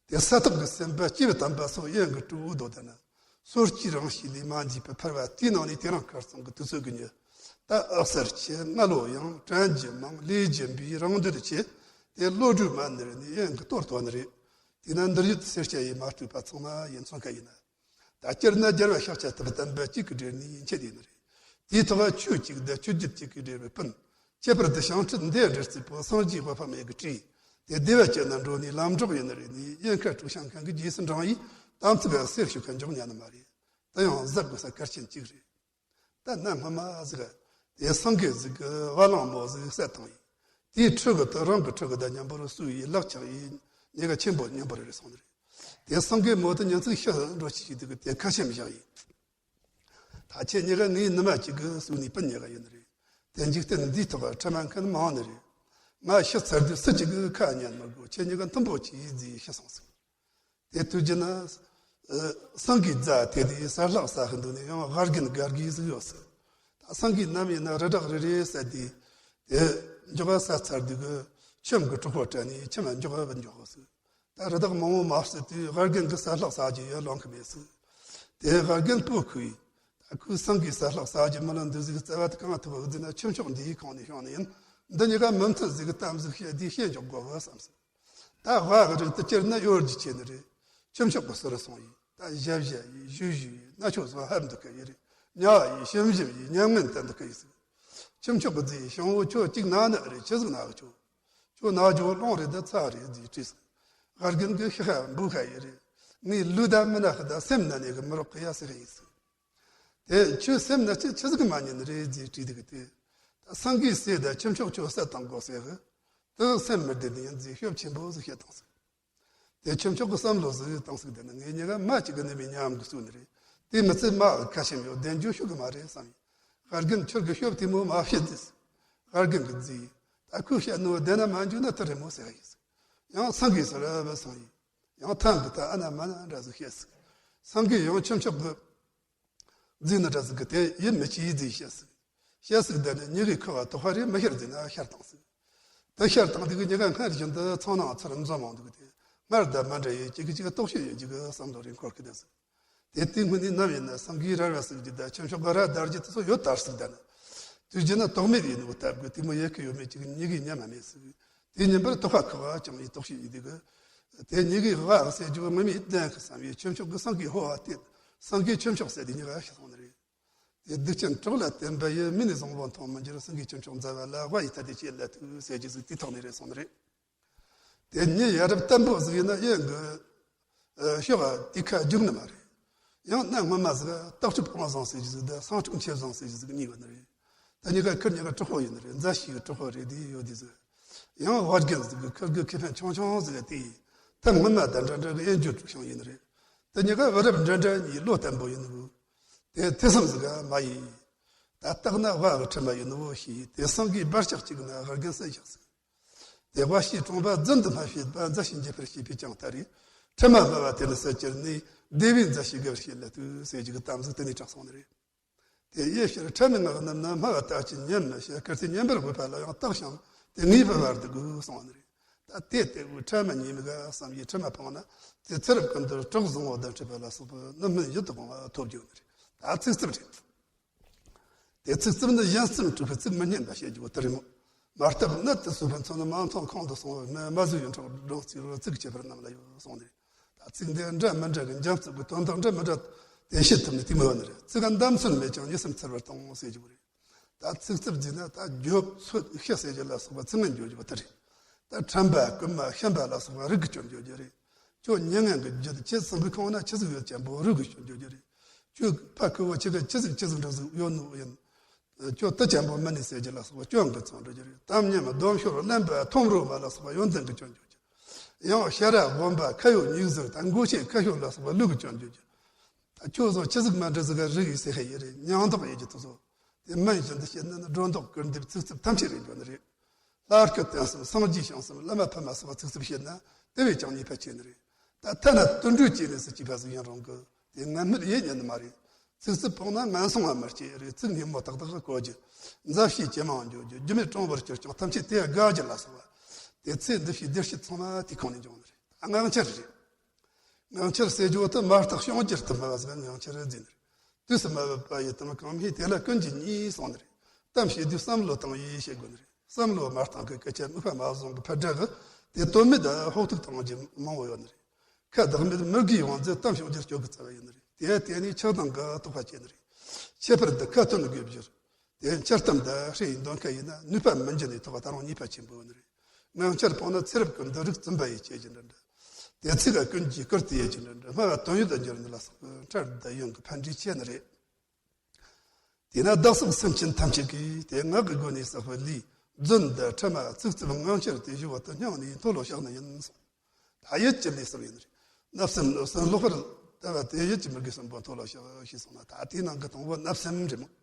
དེ་ས་ཐོག་གི་སེམས་དཔའ་སྐྱེས་བུ་དམ་པ་སོགས་དབྱེན་གྱི་སྤྲུལ་བོ་དོ་ལྟར་ན། སོ་སྐྱེས་རང་གཤིས་ལས་མ་འདས་པའི་ཕལ་བ་དེའི་ནང་ནས་དེ་རིང་ཁ་རྩང་གི་དུས་ཚོད་ཀྱི་ཉི། ད་ཨག་གསར་ཆེ་རྔ་ལོ་ཡང་དྲན་རྒྱུ་མང་ལས་རྒྱུ་འབུས་རང་འདོད་ཆེ། དེ་བློ་གྲོས་མ་ནི་རེད་ནས་དབྱེན་གྱི་གཏོར་ཐོག་ནི་རེད། དེས་ན་འདིར་ཡོད་སེར་སྐྱ་ཡིས་མ་སྤྲུལ་པ་ཚང་མ་ཡིན་ཚོད་ཁ་ཡིན་ན། ད་སྤྱིར་ན་རྒྱལ་བ་ཤཱཀྱ་ཐུབ་པ་བསྟན་པ་གཅིག་གི་སྒྲེར་ནས་འཆད་དེ་ནི་རེད། དེའི་ཐོག་ཆོས་གཅིག་དང་ཆོས་བརྒྱུད་གཅིག་གི་སྒྲེར་བའི་སྤུན། ཁྱད་པར་དུ་བྱང་ཁྲིད་འདི་འདྲ་རྩིས་པོ་སངས་རྒྱས་དཔག་པ་མེད་ཀྱི་བྲིས། དེ་སྡེ་བ་བཅད་ན་འགྲོ་ནས་ལམ་གྲོགས་ཡིན་ནི་རེད་ནས་དབྱེན་ཁ་དཀྲུག་ཤིང་མཁན་གྱི་རྗེས་སུ་འབྲང་ཡིས་དམ་ཚིག་ག་གསེར་ཞུ་མཁན་འཇོག་ཉན་ནི་མ་རེད། དེ་ཡང་གཟབ་དགོས་ས་གལ་ཆེན་གཅིག་རེད། ད་ནམ་སྔ་མ་ཟིག་དེ་སེང་གེ་ཟིག་གི་བ་ལང་མོ་ཟིག་བསད་བཏང་ཡིན། དེའི་ཕྲུ་གུ་དེ་རང་གི་ཕྲུ་གུ་དང་མཉམ་པོར་གསོས་ཡིས་ལག་ཆགས་ཡིན། ཉེ་ག་ཆེན་པོ་མཉམ་པོར་རེ་སོང་ནི་རེད། དེ་སེང་གེ་མོ་དེ་ཉིན་ཅིག་ཤི་འགྲོ་ཆི་ཞིག་འདུག་གི་དེ་ཁ་ཆེམས་བཞག་ཡིན། ད་ཁྱེད་ཉེ་ག་ངའི་ནུ་མ་གཅིག་གི་གསོས་ནི་སྤུན་ཉེ་ག་ཡིན་ནི་རེད། དེ་འཇིག་རྟེན་འདིའི་ཐོག་ཁྲིམས་མཁན་མང་ནི་རེད། ང་ཤི་ཚར་དུས་སུ་གཅིག་གི་ཁ་ཉན་མི་དགོས། ཁྱེད་ཉེ་ག་མཐུན་པོ་གཅིག་ཡིན་རྫིས་ཤི་སོང་ཟིག་དེ་དུས་རྒྱུ་ན། ཨ། སེང་གེའི་རྫ་དེ་དེའི་ས་ལྷག་ས་ཧི་འདུག་ནས་ཡང་ཝ་རྒན་དགའ་དགའི་ཟིག་ཡོད་ཟིག་ད་སེང་གེའི་ནམ་ཡིན་ན་རི་དྭགས་རེ་རེ་ཟ་དེ། དེ་འཇོག་ས་ཚར་དུས་གི་ཁྱིམ་གི་གྲོགས་པོ་དྲན་ནས་ཁྱིམ་འཇོག་བ་འཇོག་ཟིག་ད་རི་དྭགས་མང་བོ་མ་ཟ་དུས་ཝ་རྒན་གི་ས་ལྷག་ཟ་རྒྱུ་ཡོད་ལོང་གི་མེད་ཟིག་དེ་ཝ་རྒན་སྤོ་ཁུ་ཡིས། ད་ཁོས་སེང་གེའི་ས་ལྷག་ཟ་རྒྱུ་མི་ལ་འདུག་ཟིག་རྩ་བ་དེ་གང་ཐུབ་བ་ཟིན་ན་ཁྱུ་མཆོག་འདིའི་ཁོངས་ནས་བྱུང་ནི་ཡིན། འདི་གཉིས་ཀ་མི་མཐུན་ཟིག་གི་གཏམ་ཟིག་བཤད་དུས་བཤད་འཇོག་དགོས་བ་བསམ་ཟིག་ད་ཝ་གི་རིགས་དེ་སྤྱིར་ན་གཡོ་སྒྱུ་ཆེ་ནི་རེད། ཁྱུ་མཆོག་གི་ཟུར་སོང་ཡིས། ད་བཞག་བཞག་ཡིས་ཞུ་ཞུ་ཡིས་ན་ཆོ་བཟོ་ཧབ་འདུག་གི་ཡིན་རེད། ཉ་ཡིས་ཞིམ་ཞིམ་ཡིས་ཉན་ངན་དུ་འདུག་གི་ཡིན་ཟིག་ཁྱུ་མཆོག་གི་རྫི་ཡིས་ཞང་བོ་ཁྱོད་གཅིག་ན་ནི་ཨ་རེད་ཆི་ཟིག་ན་གི་ཆོ། ཁྱོད་ན་ཇོ་ལོང་རེད་ད་ཚ་རེད་རྫི་བྲིས་ཟིག་ཝ་རྒན་གི་ཤི་ཁ་འབུ་ཁ་ཡིན་རེད། ངའི་ལུས་ད་མི་ན་ཁི་ད་སེམས་ན་ནས་གི་མི་རོགས་གི་ཡ་ཟིག་ཡིན་ཟིག་དེ་ཁྱོད་སེམས་ན་ཆི་ཆི་ཟིག་མ་ཉན་རེད་རྫི་བྲིས་འདུག་གི་དེ། ད་སེང་གེའི་སྲས་ད་ཁྱུ་མཆོག་ཁྱོད་བསད་བཏང་དགོས་ཟེར་གི་དེ་སེམས་མི་བདེ་ནི་ཡིན་རྫི་ཤོབ་ཆེན་པོ་ཟིག་བཤད་བཏང་ཟིག་དེ་ཁྱུ་མཆོག་གི་བསམ་བློ་ཟིག་བཏང་ཟིག་དེ་ནི་ངེད་གཉིས་ཀ་མ་གཅིག་གི་ནུ་མའི་ཉམས་གི་སུ་ནི་རེད། དེ་མི་ཚད་མ་གི་ཁ་ཞེམ་ཡོད་བདེན་རྒྱུ་ཤོད་གི་མ་རེད་བསམ་ཡིན། ཝ་རྒན་ཁྱོད་གི་ཤོབ་དེ་མོ་མ་བཤད་ཟིག་ཝ་རྒན་གི་རྫི་ཡིས། ད་ཁོས་བཤད་ནོ་བདེན་ན་མ་འཇུག་ན་དེ་རེད་མོ་ཟེར་ཡིན་ཟིག་ཡང་སེང་གེ་ཟེར་བ་སོང་ཡིན། ཡང་ཐང་གི་ད་ཨ་ན་མ་ན་འདྲ་ཟིག་བཤད་ཟིག་སེང་གེ་ཡང་ཁྱུ་མཆོག་གི་རྫི་ནི་འདྲ་ཟིག་གི་དེ་ཡིད་མི་ཆེས་རྫི་བཤད་ཟིག་བཤད་ཟིག་དེ་ནི་ཉི་གི་ཁུ་བ་དོག་ཧ་རེ་མི་ཤར་རྫི་ན་ཤར་བཏང་ཟིག་དེ་ཤར་བཏང་དུས་ཉི་ག་སྔར་བཞིན་དུ་ཚང་ནང་ཚུར་འཛོམས་འོང་འདུག་དེ་ སྔར་དང་མ་འདྲ་ཡི་གཅིག་གིས་གཅིག་རྟོག་ཞིབ་ཡོད་རྒྱུ་གི་བསམ་བློ་རེ་འཁོར་གི་འདུག་ཟེར། དེ་དུས་སྔོན་ནས་ནམ་ཡིན་ན་སེང་གེའི་རལ་པ་ཟིག་རྒྱུ་དང་ཁྱུ་མཆོག་གི་རྭ་བདར་རྒྱུ་དེ་ཚོ་ཡོད་དར་ཟིག་ད་ནི། དུས་རྒྱུན་ན་དོགས་མེད་ཡིན་ནོ་སྟབས་གི་དེ་མོ་ཡེ་གི་ཡོད་མེད་ཅིག་གཉིས་ཀའི་ཉམས་མ་མེད་ཟིག། དེ་ཉིན་པར་དོགས་པ་ཁག་ཅང་ཡི་དོགས་ཤིག་ཡིན་དུས་གི། དེ་གཉིས་ཀའི་དབའ་ཟེར་རྒྱུ་ངོ་མས་ལྡན་གི་བསམ་ཡས་ཁྱུ་མཆོག་གི་སེང་གེའི་ཕོ་བ་བསྟན། སེང་གེ་ཁྱུ་མཆོག་ཟེར་དེ་གཉིས་ཀ་ཤི་སོང་ནི་རེད། དེ་སྡིག་ཅན་གྲོགས་ལ་བརྟེན་པ་ཡི། མི་ནི་བཟང་པོ་མཐོང་མི་འགྱུར། སེང་གེ་ཁྱུ་མཆོག་མཛའ་བ་ལ། དབའ་ཡི་ཐ་དད་ཅེས་ལབ་ཐུབ་ཟེར་རྒྱུ་ཟིག་དེའི་ཐོག་ནས་རེད་སོང་ནི་རེད། དེ་མྱི་ཡ་རབས་བརྟན་པོ་ཟིག་ཡིན་ན་གཡོན་གི་ཨ་ཕྱོགས་དེ་ཁ་རྒྱུག་ནི་མ་རེད། ཡང་གནའ་སྔོན་མ་ཟིག་སྟག་ཕྲུག་སྤང་བཟང་ཟེར་རྒྱུ་ཟིག་དང་སེང་ཕྲུག་མཆེ་བཟང་ཟེར་རྒྱུ་ཟིག་གཉིས་ཡོད་ནི་རེད། ད་གཉིས་ཀ་ཁུར་གཉིས་ཀ་གྲོགས་པོ་ཡིན་ནི་རེད། མཛའ་བཤེས་ཀྱི་གྲོགས་པོ་རེད། དེ་ཡོད་དེ་ཟིག། ཡང་དབའ་རྒན་ཟིག་གི་ཁུར་གི་ཁེ་ཕན་ཆུང་ཆུང་ཟིག་དེ་ཡིན། ད་སྔོན་མ་དང་འདྲ་འདྲ་གི་དབྱེན་སྦྱོར་དྲུག་ཤིང་ཡིན་ནི་རེད། ད་གཉིས་ཀ་བུ་རབས་འདྲ་འདྲ་གཉིས་བློ་བརྟན་པོ་ཡིན་ནི་རེད། དེ་ཐེ་ཚོམ་ཟིག་ག་མ་ཡིན། ད་སྟག་ན་དབའ་གི་ཁྲི་མ་ཡིན་ནོ་ཤེས། དེ་སེང་གེའི་སྦར་ལྕག་གཅིག་ན་དབའ་རྒན་སེམས་ཤག་ཟིག། དེ་དབའ་བཤེས་གྲོང་པ་རྫུན་དུ་མ་བྱེད་པ། མཛའ་བཤེས་འཇིགས་པར་བྱེད་པའི་ཀྱང་ལྟར་རེད། ཁྲི་མ་སྨྲ་བ་དེ་ནི་ཟེར་གྱུར་ནས། སྡེ་བའི་མཛའ་བཤེས་དགའ་བར་བྱེད་ལ་ལྟོས་ཟེར་རྒྱུ་གི་གཏམ་ཟིག་དེ་ནས་གྲགས་སོང་ནི་རེད། དེ་ཡེ་ཕྱིར་ཁྲ་མི་ངག་རྣམས་ན། སྨྲ་བ་ལྟ་ཅི་སྙམ་མི་ཤེས། སྐུར་ཚེ་ཉན་པར་འོས་པ་ལ་ཡང་བརྟགས་ཤིང་། དེ་ངེས་པར་བར་དུ་དགོས་གསུངས་པ་ནི་རེད། ད་དེ་ལྟ་བུའི་ཁྲ་མི་ཉན་མི་དགའ་བསམ་ཡས་ཁྲི་མ་སྤངས་ན། དེ་ཚེ་རབས་ཀུན་ཏུ་གྲོགས་བཟང་བོ་དང་འཕྲད་པ་ལ་སོགས་པའི་རྣམ་སྨིན་ཡིད་དུ་འོང་བ་ཐོབ་རྒྱུ་ནི་རེད། ད་ཚིག་རྩུབ་རེད། དེ་ཚིག་རྩུབ་ནི་གཞན་རྩུབ་དྲུག་པའི་ཚིག་མི་སྙན་པ་བཤད་རྒྱུ་དེ་རེད་མོད། མ་བཏབ་ནད་དུ་ཟོས་པའི་མཚོན་ནི། མ་མཐོང་ཁོང་དུ་སོང་བའི་མི། མ་ཟོས་ཡོན་ཁྲག་སྒྲོག་ཚིག་རོ་ཚིག་ཁྱད་པར་རྣམས་ལ་ཡོད་གསུངས་ནས། ད་ཚིག་འདི་འདྲ་མི་འདྲ་གི་འཇམ་རྩུབ་ཀྱི་དོན་དག་འདྲ་མི་འདྲ་དེ་བཤད་ཐུབ་ནི་དེ་མི་བ་ནི་རེད། ཚིག་ག་འདམ་ཚོན་མེད་ཀྱང་ཉི་ཟེར་འཚེར་བར་གཏོང་ཟེར་རྒྱུ་རེད། ད་ཚིག་རྩུབ་ཟེར་ན་ད་རྒྱོབ་ཚོད་ཤི་ཟེར་རྒྱུ་ལ་སོགས་པ་ཚིག་ངན་བརྗོད་རྒྱུ་བ་དེ་རེད། ད་ཁྲམ་པ་རྐུན་མ་ཤན་པ་ལ་སོགས་པ་རིགས་ཀྱི་སྐྱོན་བརྗོད་རྒྱུ་རེད། ཁྱོད་མྱི་ངན་གྱི་རྒྱུད་ཁྱི་སྲིན་པོའི་ཁོངས་ན་ཆི་ཟིག་ཡོད་ཅན་པོ་རིགས་ཀྱི་སྐྱོན་བརྗོད་རྒྱུ་རེད། ཁྱོད་ཕ་ཁུ་བོ་ཁྱི་ག་ཆི་ཟིག་ཆི་ཟིག་འདྲ་ཟིག་ཡོད་ནོ་ཡིན། ཁྱོད་དུ་ཅན་པོ་མི་ནི་ཟེར་རྒྱུ་ལ་སོགས་པ་སྐྱོན་གྱི་ཚང་འགྲོ་རྒྱུ་རེད། གཏམ་སྙན་མ་སྡོམ་ཤོར་གླེན་པ་ཐོམ་རོ་མ་ལ་སོགས་པ་ཡོན་ཏན་གྱི་སྐྱོན་བརྗོད་རྒྱུ། ཡང་ཤ་ར་སྦོམ་པ་ཁ་ཡོད་སྙིགས་ཟིག་དང་མགོ་ཆེ་ཁ་ཤོར་ལ་སོགས་པ་ལུག་གི་སྐྱོན་བརྗོད་རྒྱུ། ད་ཁྱོད་ཚོ་ཆི་ཟིག་མ་འདྲ་ཟིག་ག་རིགས་ཡིན་ཟེར་ཧེ་ཡི་རེད། ཉང་ཐོག་ཡེ་རྒྱུ་དེ་ཚོ། དེ་མིན་བཞིན་དུ་བཤད་ན་ནི་སྒྲོ་འདོགས་ཀུན་འདེབས་ཚིག་རྩུབ་ཐམས་ཅད་རེད་འགྲོ་ནི་རེད། ལྷ་སྐུ་བསྟན་གསུམ་སངས་རྒྱས་བྱང་སེམས་བླ་མ་ཕ་མ་སོགས་ཚིག་རྩུབ་བཤད་ན་དེ་བས་ཀྱང་ཉེས་པ་ཆེ་ནི་རེད། ད་ཐ་ན་དུད་འགྲོའི་སྐྱེ་གནས་སུ་སྐྱེས་པ་ཟིག་ཡིན་རུང་གི་དེ་ངན་སྨོད་ཡེ་ཉན་ནི་མ་རེད། ཚིག་རྩུབ་སྤངས་ན་ངན་སོང་ང་མི་སྐྱེ་རེད། ཚིག་སྙན་མོ་ཏག་ཏག་གི་གོ་རྒྱུ། མཛའ་བཤེས་ཇེ་མང་འགྱོ་རྒྱུ། རྒྱུ་མེད་དྲང་བོར་གྱུར་ཀྱང་ཐམས་ཅད་དེ་དགའ་རྒྱུ་ལ་སོགས་པ། དེ་ཚེ་འདི་ཕྱིའི་བདེ་སྐྱིད་ཚང་མ་དེའི་ཁོངས་ནས་འབྱུང་ནི་རེད། ད་ངང་འཆར་རེད། ངང་འཆར་ཟེར་རྒྱུ་དེ་མ་བརྟགས་བྱུང་རྒྱུར་དུ་སྨྲ་བ་ཟིག་ངང་འཆར་རེད་ཟེར་ནི་རེད། དུས་སུ་སྨྲ་བ་ཡི་དམ་གང་སྨྲས་དེ་ལ་ཀུན་གྱིས་མཉེས་གསུངས་ནི་རེད། གཏམ་བཤད་དུས་བསམ་བློ་བཏང་ཡིས་བཤད་དགོས་ནི་རེད། བསམ་བློ་མ་བཏང་གི་སྐད་ཆ་དམིགས་པ་མ་བཟུང་གི་ཕར་བསྒྲགས་གི་དེ་དོན་མེད་དུ་ཕོག་ཐུག་གཏོང་རྒྱུ་མང་བོ་ཡོད་ནི་རེད། ཁ་བདག་མེད་མི་དགེའི་དབང་མཛད་གཏམ་བྱུང་རྒྱུར་སྐྱོ་གི་རྩ་བ་ཡིན་ནི་རེད། དེ་དེ་ནས་ཆགས་སྡང་གི་དོགས་པ་སྐྱེ་ནི་རེད། ཁྱད་པར་དུ་ཁ་ཏོན་དགོས་བསྒྱུར། དེ་འཆལ་གཏམ་དང་ཧྲེ་ཡི་འདོན་ཁ་ཡིན་ན་ནུས་པ་མི་འགྱུར་ནས་ཐོག་ད་རུང་ཉེས་པ་ཆེན་པོ་ཡོད་ནི་རེད། ངང་འཆར་སྤངས་ན་ཚེ་རབས་ཀུན་ཏུ་རིགས་བཙུན་པ་ཡི་སྐྱེ་རྒྱུ་འདྲ་འདྲ། དེ་ཚིག་ག་ཀུན་གྱིས་བསྐུར་ཏེ་ཡོད་ཀྱི་འདྲ་འདྲ། སྨྲ་བ་དོན་ཡོད་དུ་འགྱུར་ནི་ལ་སོགས་པའི་འཕྲལ་དུ་ཡོང་གི་ཕན་འབྲས་ཆེ་ནི་རེད། དེས་ན་བདག་སོགས་སེམས་ཅན་ཐམས་ཅད་ཀྱིས་དེ་ངག་གི་སྒོ་ནས་བསགས་པའི་ལས་རྫུན་དང་ཕྲ་མ་ཚིག་རྩུབ་ངང་འཆར་དེ་ཞི་བ་དུ་སྙིང་ནས་མཐོལ་ལོ་བཤགས་ནི་ཡིན་གསུངས། ད་ཡིད་ཀྱི་ལས་གསུམ་ཡིན་ནི་རེད། བརྣབ་སེམས་གནོད་སེམས་ལོག་པར་ལྟ་བ་དེ་ཡིད་ཀྱི་མི་དགེ་གསུམ་པོ་མཐོལ་ལོ་བཤགས་ཞེས་གསུངས་ན། ད་དེའི་ནང་གི་དང་པོ་བརྣབ་སེམས་རེད་མོད།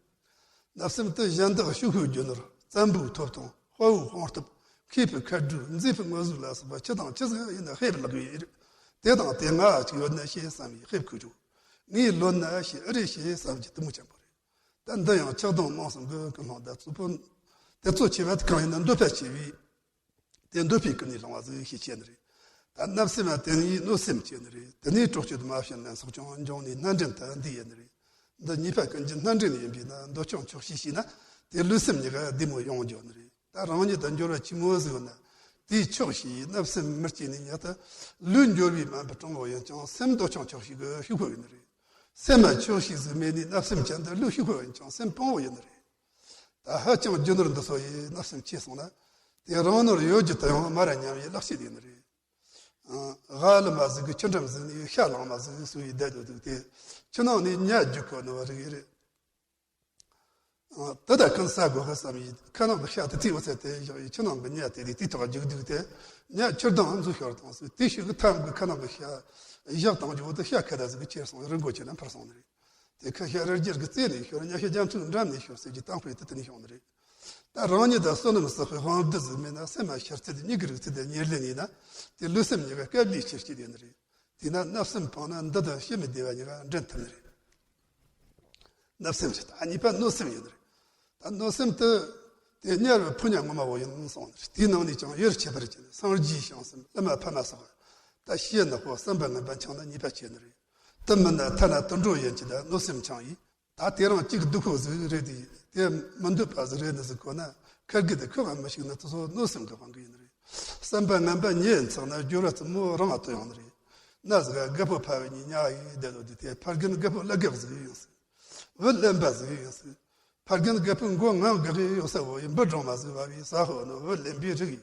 བརྣབ་སེམས་དེ་གཞན་དག་ཕྱུག་པོའི་རྒྱུ་ནོར། བཙན་པོའི་ཐོབ་ཐང་། དཔའ་བོའི་དཔུང་སྟོབས། མཁས་པའི་མཁས་གྲུས། མཛེས་པའི་དངོས་གཟུགས་ལ་སོགས་པ་ཅི་དང་ཅི་ཟིག་ཡིན་ན་ཧེབ་ལག་ཡོད་རེད། དེ་དང་དེ་ང་ཅིག་ཡོད་ན་ཞེས་བསམ་ཡས་ཧེབ་ཁུག་ཆོག། ངས་ལོན་ན་ཞེས་ཨི་རེད་ཞེས་བསམ་གྱི་གཏི་མུག་ཅན་པོ་རེད། ད་འདི་ཡང་ཆགས་སྡང་རྨོངས་གསུམ་གྱི་ཀུན་སློང་དང་རྩུབ་པོ། དེ་ཚོ་ཆེ་བ་དེ་གང་ཡིན་ན་འདོད་པ་ཆེ་བས། དེ་འདོད་པའི་ཀུན་ནས་བསླངས་པ་ཟིག་ཤས་ཆེ་ནི་རེད། ད་བརྣབ་སེམས་ལ་བརྟེན་ནས་གནོད་སེམས་སྐྱེ་ནི་རེད། དེ་ནས་གྲོགས་སྤྱོད་མ་བྱིན་ལེན་སོགས་ཀྱང་འབྱུང་ནས་སྣ་འདྲེན་དུ་འདི་ཡིན་ནི་རེད། འདི་གཉིས་པ་ཀུན་གྱི་སྣ་འདྲེན་ཡིན་པས་ན་འདོད་ཆུང་ཆོག་ཤེས་བྱས་ན་དེ་ལུས་སེམས་གཉིས་ཀ་བདེ་མོ་ཡོང་འགྱོ་ནི་རེད། ད་རང་ཉིད་དུ་འབྱོར་བ་ཆེན་མོ་ཟིག་ཡོད་ན་དེས་ཆོག་ཤེས་བརྣབ་སེམས་མི་སྐྱེ་ནས་ཉག་ཏུ་ལུས་འབྱོར་བའི་དམན་པ་དྲང་བོ་ཡིན་ཀྱང་སེམས་འདོད་ཆུང་ཆོག་ཤེས་ཀྱི་ཕྱུག་པོ་ཡིན་ནི་རེད། སེམས་ལ་ཆོག་ཤེས་ཟིག་མེད་ནས་བརྣབ་སེམས་ཅན་དུ་ལུས་ཕྱུག་པོ་ཡིན་ཀྱང་སེམས་དཔང་བོ་ཡིན་ནི་རེད། ད་ཧ་ཅང་རྒྱུ་ནོར་འདི་ཚོ་ཡི་བརྣབ་སེམས་ཆེ་སོང་ན། དེ་རང་ནོར་ཡོད་རྒྱུ་དུ་ཡང་མ་ར་མཉམ་ཡི་ལག་ཤེས་ལས་ནི་རེད། ཨ། ཝ་ལི་མ་ཟིག་གི་ཆུ་འགྲམ་ཟིག་ནས་ཤ་ལངས་མ་ཟིག་སུ་ཡི་བསྡད་འདུག་འདུག་དེ། ཆུ་ནང་ནས་ཉ་རྒྱུག་གོ་ནི་བ་རིག་ཡི་རེད། ཨ། དེ་ད་ཀུན་ཟ་དགོས་ཧ་བསམ་ཡི་ཁ་ནང་གི་ཤ་དེ་དེའི་འོད་ཟེར་དེ་བཞག་ཡི་ཆུ་ནང་གི་ཉ་དེ་དེ་དེའི་ཐོག་རྒྱུག་འདུག་དེ། ཉ་ཆུ་ལྡང་འཛུལ་ཤོར་དང་ཟིག་དེ་ཤུགས་གི་ཐམ་གི་ཁ་ནང་གི་ཤ་བཞག་དང་འཇོག་དེ་ཤ་ཁ་ད་ཟིག་གི་ཁྱེར་སོང་རི་མགོ་ཆེ་ན་འཕུར་སོང་ནི་རེད། དེ་ཁ་ཤ་རི་རྒྱལ་གྱི་རྩེ་ནས་ཤོར། ཉ་ཤ་རྒྱ་མཚོའི་འགྲམ་ནས་ཤོར་ཟེར་གྱི་གཏམ་དཔེ་དེ་དེ་ནས་བྱུང་ནི་རེད། ད་རང་ཉིད་དང་བསོད་ནམས་བསགས་པའི་དབང་སྡུད་ཟིག་མེད་ན་སེམས་མ་ཤར་ཚད་དེ་གཉིས་ཀྱི་རིག་ཚད་དེ་ཉེར་ལེན་ཡིན་ན། དེ་ལུས་སེམས་གཉིས་ཀ་དཀའ་ལས་ཆེར་སྐྱེད་ཡོད་ནི་རེད། དེས་ན་བརྣབ་སེམས་སྤངས་ན་འདི་དང་ཕྱི་མའི་བདེ་བ་གཉིས་ཀ་འདྲེན་ཐུབ་ནི་རེད། བརྣབ་སེམས་རེད། ད་གཉིས་པ་གནོད་སེམས་ཡིན་ནི་རེད། ད་གནོད་སེམས་དེ། དེ་དམྱལ་བའི་ཕོ་ཉ་ངོ་མ་བོ་ཡིན་གསུངས་ནི་རེད། དེའི་ནང་ནས་ཀྱང་ཡུལ་ཁྱད་པར་ཅན་སངས་རྒྱས་བྱང་སེམས་བླ་མ་ཕ་མ་སོགས། ད་ཤེས་ནག་པོ་བསམ་པ་ངན་པ་འཆང་ན་ཉེས་པ་ཆེ་ནི་རེད། དེ་མིན་ན་ཐ་ན་དུད་འགྲོ་ཡིན་གྱི་ད་གནོད་སེམས་འཆང་ཡིས། ད་དེ་རང་གཅིག་སྡུག་པོ་ཟིག་རེད་དེ། དེ་མི་འདོད་པ་ཟིག་རེད་ནི་ཟིག་གོ་ན། ཁ་རྒྱུ་དེ་ཁོ་བ་མི་ཤིག་ན་དེ་ཚོ་གནོད་སེམས་གི་དབང་གི་ཡིན་ནི་རེད། བསམ་པ་ངན་པ་ཉེ་འཚག་ན་སྦྱོར་བ་ཙམ་མོ་རང་ང་དོ་ཡོང་ནི་རེད། ན་ཟིག་རྒད་པོ་ཕ་བའི་ཉིན་ཉག་ཡིས་བསྡད་ལོ་དེ་དེ་ཕ་རྒན་རྒད་པོ་ལ་རྒད་ཟིག་ཡིན་སྲིད། བུ་གླེན་པ་ཟིག་ཡིན་སྲིད། ཕ་རྒན་རྒད་པོའི་མགོ་ངང་གི་ཡོད་ས་བོ་ཡིན། འབུ་སྦྲང་མ་ཟིག་བ་བའི་ས་ཧོ་ནོ་བུ་གླེན་པའི་རིགས་ཡིན།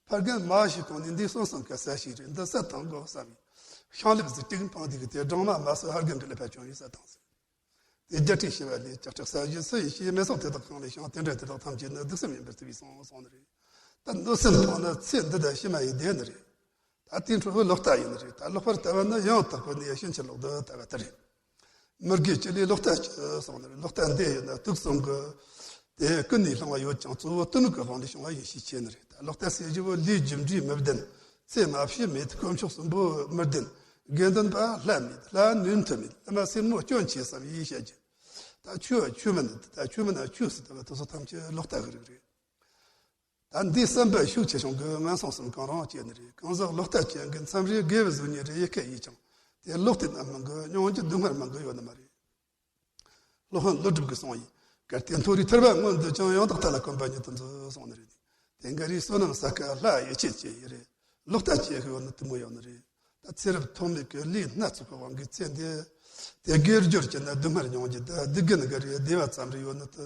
ཕ་རྒན་མ་ཤི་གོང་ནས་འདི་སོང་སོང་ག་ས་ཞིག་རེད། འདི་ས་དང་གོ་བསམ་ཡིན། ཤིང་ལེབ་ཟིག་ཏིག་འཕངས་དེ་གི་དེ་སྦྲང་མ་མ་སོ་ཕ་རྒན་གི་ཀླད་པ་བྱུང་ཡིན་ས་དང་ཟིག། དེ་རྒྱལ་ཁྲིམས་ཞི་བ་ལས་ལྕགས་ཁྲག་ས་གཞི་སུ་ཡིས་ཤེས། མེ་སོགས་དེ་དག་གང་ལས་བྱུང་། དེ་འདྲ་དེ་དག་ཐམས་ཅད་ནི་སྡུག་བསམ་ཡིན་པར་བརྩི་བའི་སོང་སོང་ནི་རེད། ད་གནོད་སེམས་སྤངས་ན་ཚེ་འདི་དང་ཕྱི་མ་ཡི་བདེ་ནི་རེད། ད་དེའི་འཕྲོ་བོ་ལོག་ལྟ་ཡིན་ནི་རེད། ད་ལོག་པར་ལྟ་བ་ནི་ཡང་དག་པའི་གནས་ཕྱིན་ཅི་ལོག་ཏུ་ལྟ་བ་ལྟར་རེད། མི་དགེ་བཅུ་ལས་ལོག་ལྟ་བཅུ་གསུངས་ནི་རེད། ལོག་ལྟ་འདི་ཡིན་ན་དུག་གསུམ་གྱི་དེ་ཀུན་ནས་བསླང་བ་ཡོད་ཀྱང་གཙོ་བོ་གཏི་མུག་གི་དབང་ལས་བྱུང་བ་ཡིན་ཤས་ཆེ་ནི་རེད། ད་ལོག་ལྟ་ཟེར་རྒྱུ་བོ་ལས་རྒྱུ་འབྲས་མི་ལྡན། ཚེ་སྔ་ཕྱི་མེད། དཀོན་མཆོག་གསུམ་པོ་མི་ལྡན། དགེ་འདུན་པ་ལྷ་མེད། ལྷ་ནུས་མཐུ་མེད། བླ་མ་སེར་མོ་སྐྱོན་ཆེ་བསམ་ཡིས་བཤད་རྒྱུ། ད་ཆོས་ཆོས་མིན་ད་ཆོས་མིན་ན་ཆོས་ཟེར་ལྟ་བ་དེ་ཚོ་ཐམས་ཅད་ལོག་ལྟ་གི་རིགས་རེད། ད་འདིའི་བསམ་པ་ཤུགས་ཆེ་ཆུང་གི་ངན་སོང་གསུམ་གང་རུང་སྐྱེ་ནི་རེད། གང་ཟག་ལོག་ལྟ་ཅན་གྱི་མཚམས་རེ་དགེ་བའི་གཟུགས་བརྙན་རེ་ཡི་གེ་ཡིས་ཀྱང་དེ་ལོག་ལྟའི་རྣམ་སྨིན་གྱི་མྱོང་རྒྱུ་སྡུག་བསྔལ་མང་གི་ཡོད་ནི་མ་རེད། སློབ་དཔོན་ཀླུ་སྒྲུབ་ཀྱིས་གསུངས་ཡིན། གལ་ཏེ་མཐོ་རིས་ཐར་པ་མངོན་འདོད་ཅིང་། ཡང་དག་ཐར་ལ་གོམས་པ་ཉིད་དུ་མཛོད་གསུངས་ནི་རེད། དེ་འགའ་རེས་བསོད་ནམས་བསགས་དཀའ་ལྷ་ཡིད་ཆེས་བྱེད་ཡི་རེད། ལོག་ལྟ་བྱེད་ཡོད་ནི་དེ་མོ་ཡོད་ནི་རེད། ད་ཚེ་རབས་ཐོག་མེད་ཀྱི་ལས་སྣ་ཚོགས་པའི་དབང་གིས་ཚེ་འདི་དེ་དགེ་སྦྱོར་བྱས་ན་སྡུག་བསྔལ་མྱོང་རྒྱུ། ད་སྡིག་རྒན་འགའ་རེ་བདེ་བ་ཙམ་རེ་ཡོད་ནི་དེ་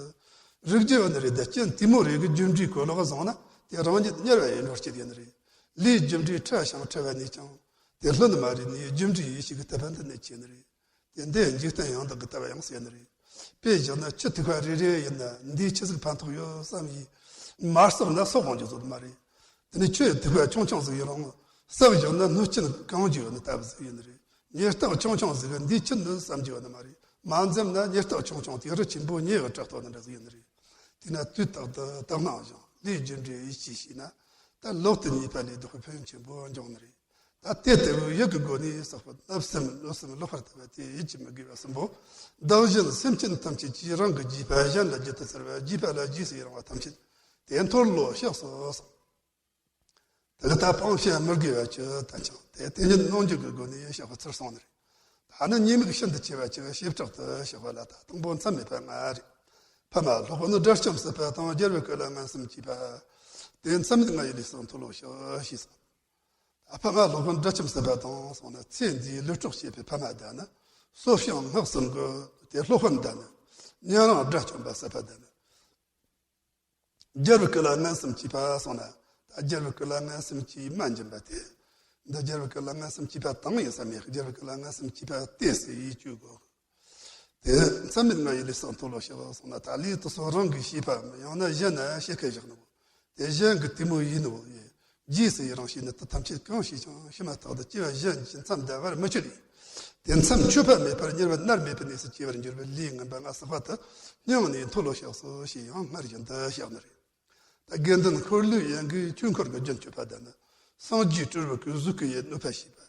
རིག་རྒྱུ་ཡོད་ནི་རེད། ད་རྐྱེན་དེ་མོ་རེ་གི་རྒྱུ་འབྲས་གོ་ལོག་བཟུང་ན་དེ་རང་ཉིད་དམྱལ་བ་ཡི་འགྲོར་སྐྱེ་ཡོད་ནི་རེད། ལས་རྒྱུ་འབྲས་ཕྲ་ཞིང་ཕྲ་བ་ནས་ཀྱང་དེ་ལྷུན་མ་རེད་ནས་རྒྱུ་འབྲས་ཡེ་ཤེས་ཀྱི་ཐེག་པ་འདི་ནི་ཆེ་ནི་རེད། དེ་འདི་འཇིག་རྟེན་ཡང་དག་གི་ལྟ་བ་ཡང་ཟེར་ནི་རེད། དཔེ་བཞག་ན་ཆུ་ཐིགས་པ་རེ་རེ་ཡིན་ན་འདིས་ཆི་ཟིག་ཕན་ཐོགས་ཡོད་བསམ་ཡིས་མར་བསགས་ན་སོག་འོང་རྒྱུ་ཟིག་མ་རེད། དེ་ནི་ཆུ་ཐིགས་པ་ཆུང་ཆུང་ཟིག་ཡིན་རུང་བསགས་བཞག་ན་སྣོད་ཆེན་གང་རྒྱུ་ཡོད་ནི་ལྟ་བུ་ཟིག་ཡིན་ནི་རེད། ཉེར་བསགས་ཆུང་ཆུང་ཟིག་གིས་འདིས་ཆི་ནི་བསམ་རྒྱུ་ཡོད་ནི་མ་རེད། མ་འཛེམ་ན་ཉེར་བསགས་ཆུང་ཆུང་དེ་རི་ཆེན་པོ་ཉེ་བའི་བྲག་ཐོག་ནི་འདྲ་ཟིག་ཡིན་ནི་རེད། དེས་ན་དུས་རྟག་ཏུ་དག་སྣང་ཞིང་ལས་རྒྱུ་འབྲས་ཡིད་ཆེས་བྱས་ན། ད་ལོག་ལྟའི་ཉེས་པ་ལས་ལྡོག་པའི་ཕན་ཡོན་ཆེན་པོ་འབྱུང་ནི་རེད། ད་དེ་ལྟ་བུའི་ཡིད་ཀྱི་སྒོ་ནས་བསགས་པའི་བརྣབ་སེམས་གནོད་སེམས་ལོག་པར་ལྟ་བ་དེ་ཡིད་ཀྱིས་མི་དགེ་བ་གསུམ་པོ། བདག་གཞན་སེམས་ཅན་ཐམས་ཅད་ཀྱི་རང་གི་རྒྱུས་པ་གཞན་ལ་རྒྱུད་དུ་ཟེར་བ། རྒྱུས་པ་ལ་རྗེས་སུ་ཡི་རང་བ་ཐམས་ཅད་དེ་མཐོལ་ལོ་བཤགས་སོ་གསུངས། དེ་ལ་ད་སྤང་བྱ་མི་དགེ་བ་བཅུ་དང་ཀྱང་དེ་དེ་ཉིད་གནོང་འགྱོད་ཀྱི་སྒོ་ནས་བཤགས་པའི་ཚུལ་གསུངས་ནི་རེད། ད་ནི་ཉེས་དམིགས་ཤིན་ཏུ་ཆེ་བ་བཅུ་བྱེ་བྲག་ཏུ་བཤགས་པ་ལ་ད་དང་པོ་མཚམས་མེད་པ་ལྔ་རེད། ཕ་མ་སློབ་དཔོན་དགྲ་བཅོམ་སྲིད་པ་དང་། རྒྱལ་བའི་སྐུ་ལ་ངན་སེམས་བསྐྱེད་པ། དེ་མཚམས་མེད་ལྔ་ཡི་ལས་སུ་མཐོལ་ལོ་བཤགས་ཞེས་གསུངས། ད་ཕ་མ་སློབ་དཔོན་དགྲ་བཅོམ་སྲིད་པ་དང་གསུངས་ན། ཚེ་འདིའི་ལུས་སྲོག་བཅད་པའི་ཕ་མ་དང་ནི། གསོ་བྱང་སྔགས་གསུམ་གྱི་དེ་སློབ་དཔོན་དང་ནི། ཉན་རང་དགྲ་བཅོམ་པ་སྲིད་པ་དང་ནི། རྒྱལ་བའི་སྐུ་ལ་ངན་སེམས་བསྐྱེད་པ་གསུངས་ན། ད་རྒྱལ་བའི་སྐུ་ལ་ངན་སེམས་བསྐྱེད་མ་འགྱིན་པ་དེ། འདི་རྒྱལ་བའི་སྐུ་ལ་ངན་སེམས་བསྐྱེད་པ་དང་ཡིན་ས་མེད། རྒྱལ་བའི་སྐུ་ལ་ངན་སེམས་བསྐྱེད་པ་དེ་སྲིད་ཡིད་དཔྱོད་དགོས། དེ་མཚམས་མེད་ལྔ་ཡི་ལས་སུ་མཐོལ་ལོ་བཤགས་གསུངས་ན། ད་ལས་དེ་ཚོ་རང་གིས་བྱས་པའམ་ཡང་ན་གཞན་ན་བྱེད་མཁན་བཞག་ནོ། དེ་གཞན་གྱིས་དེ་མོ་ཡིན་ནོ། རྗེས་སུ་ཡི་རང་བྱས་ནས་དེ་ཐམས་ཅད་གང་བྱས་ཀྱང་ཕྱི་མ་རྟག་ཏུ་སྐྱེ་བ་གཞན་གྱི་མཚམས་འདའ་བར་མི་བྱེད་ལ། དེ་མཚམས་ཆོད་པ་མེད་པར་དམྱལ་བ་མནར་མེད་པའི་གནས་སུ་སྐྱེ་བར་འགྱུར་བའི་ལས་ངན་པ་ལྔ་བསགས་པ་དེ་སྙིང་ནས་མཐོལ་ལོ་བཤགས་སོ་ཞེས་ཡང་སྔར་བཞིན་དུ་བཤགས་ནི་རེད། ད་དགེ་འདུན་འཁོར་ལོའི་དབྱིངས་ཀྱི་ཆོས་འཁོར་གྱི་རྒྱུན་གཅོད་པ་དང་ནི། སངས་རྒྱས་སྤྲུལ་པའི་གཟུགས་སྐུ་ཡི་གནོད་པ་བྱས་པ།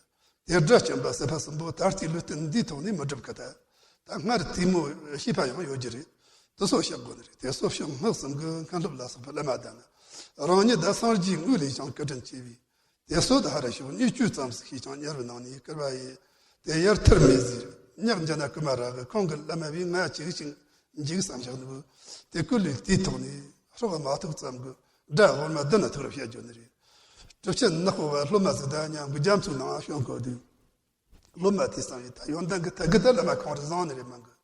དེ་དགྲ་བཅོམ་པ་སྲིད་པ་གསུམ་པོ་ད་ལྟའི་ལུས་རྟེན་འདིའི་ཐོག་ནས་མི་སྒྲུབ་ཀི། ད་ད་སྔར་དེ་མོ་བྱས་པ་ཡང་ཡོད་རྒྱུ་རེད། དེ་ཚོ་བཤགས་དགོས་ནི་རེད། དེ་གསོ་བྱང་སྔགས་གསུམ་གྱི་མཁན་སློབ་ལ་སོགས་པའི་བླ་མ་དང་ནི། རང་ཉིད་དང་སངས་རྒྱས་དངོས་ལས་ཀྱང་སྐུ་དྲིན་ཆེ་བས། དེ་སོ་ད་ཧ་ར་ཞིག་བརྙས་བཅོས་ཙམ་ཞིག་བྱས་ཀྱང་དམྱལ་བའི་ནང་ནས་བསྐལ་པ་ཡི་དེ་ཡར་ཐར་མེད་ཟེར། གཉགས་འཇའ་ན་ཀུ་མ་ར་གི་ཁོང་གི་བླ་མ་བས་ང་ཅིག་ཅིག་འཇིག་བསམ་བཞག་ནི། དེ་ཀུན་ལས་དེའི་ཐོག་ནས་སྲོག་མ་ཐུག་ཙམ་གི་དགྲ་འོར་མ་བདུན་ན་ཐུག་རབས་བཤད་རྒྱུ་ནི་རེད། གྲུབ་ཆེན་ནག་པོ་བ་སློབ་མ་ཟིག་དང་མཉམ་གི་རྒྱ་མཚོའི་ནང་ཞོན་གོ་དུས། སློབ་མ་དེས་བསམ་ཡས། ད་ཡོན་ཏན་གི་ཐད་གི་ད་བླ་མ་ཁོང་རེ་བཟང་ནི་རེད་མང་གི།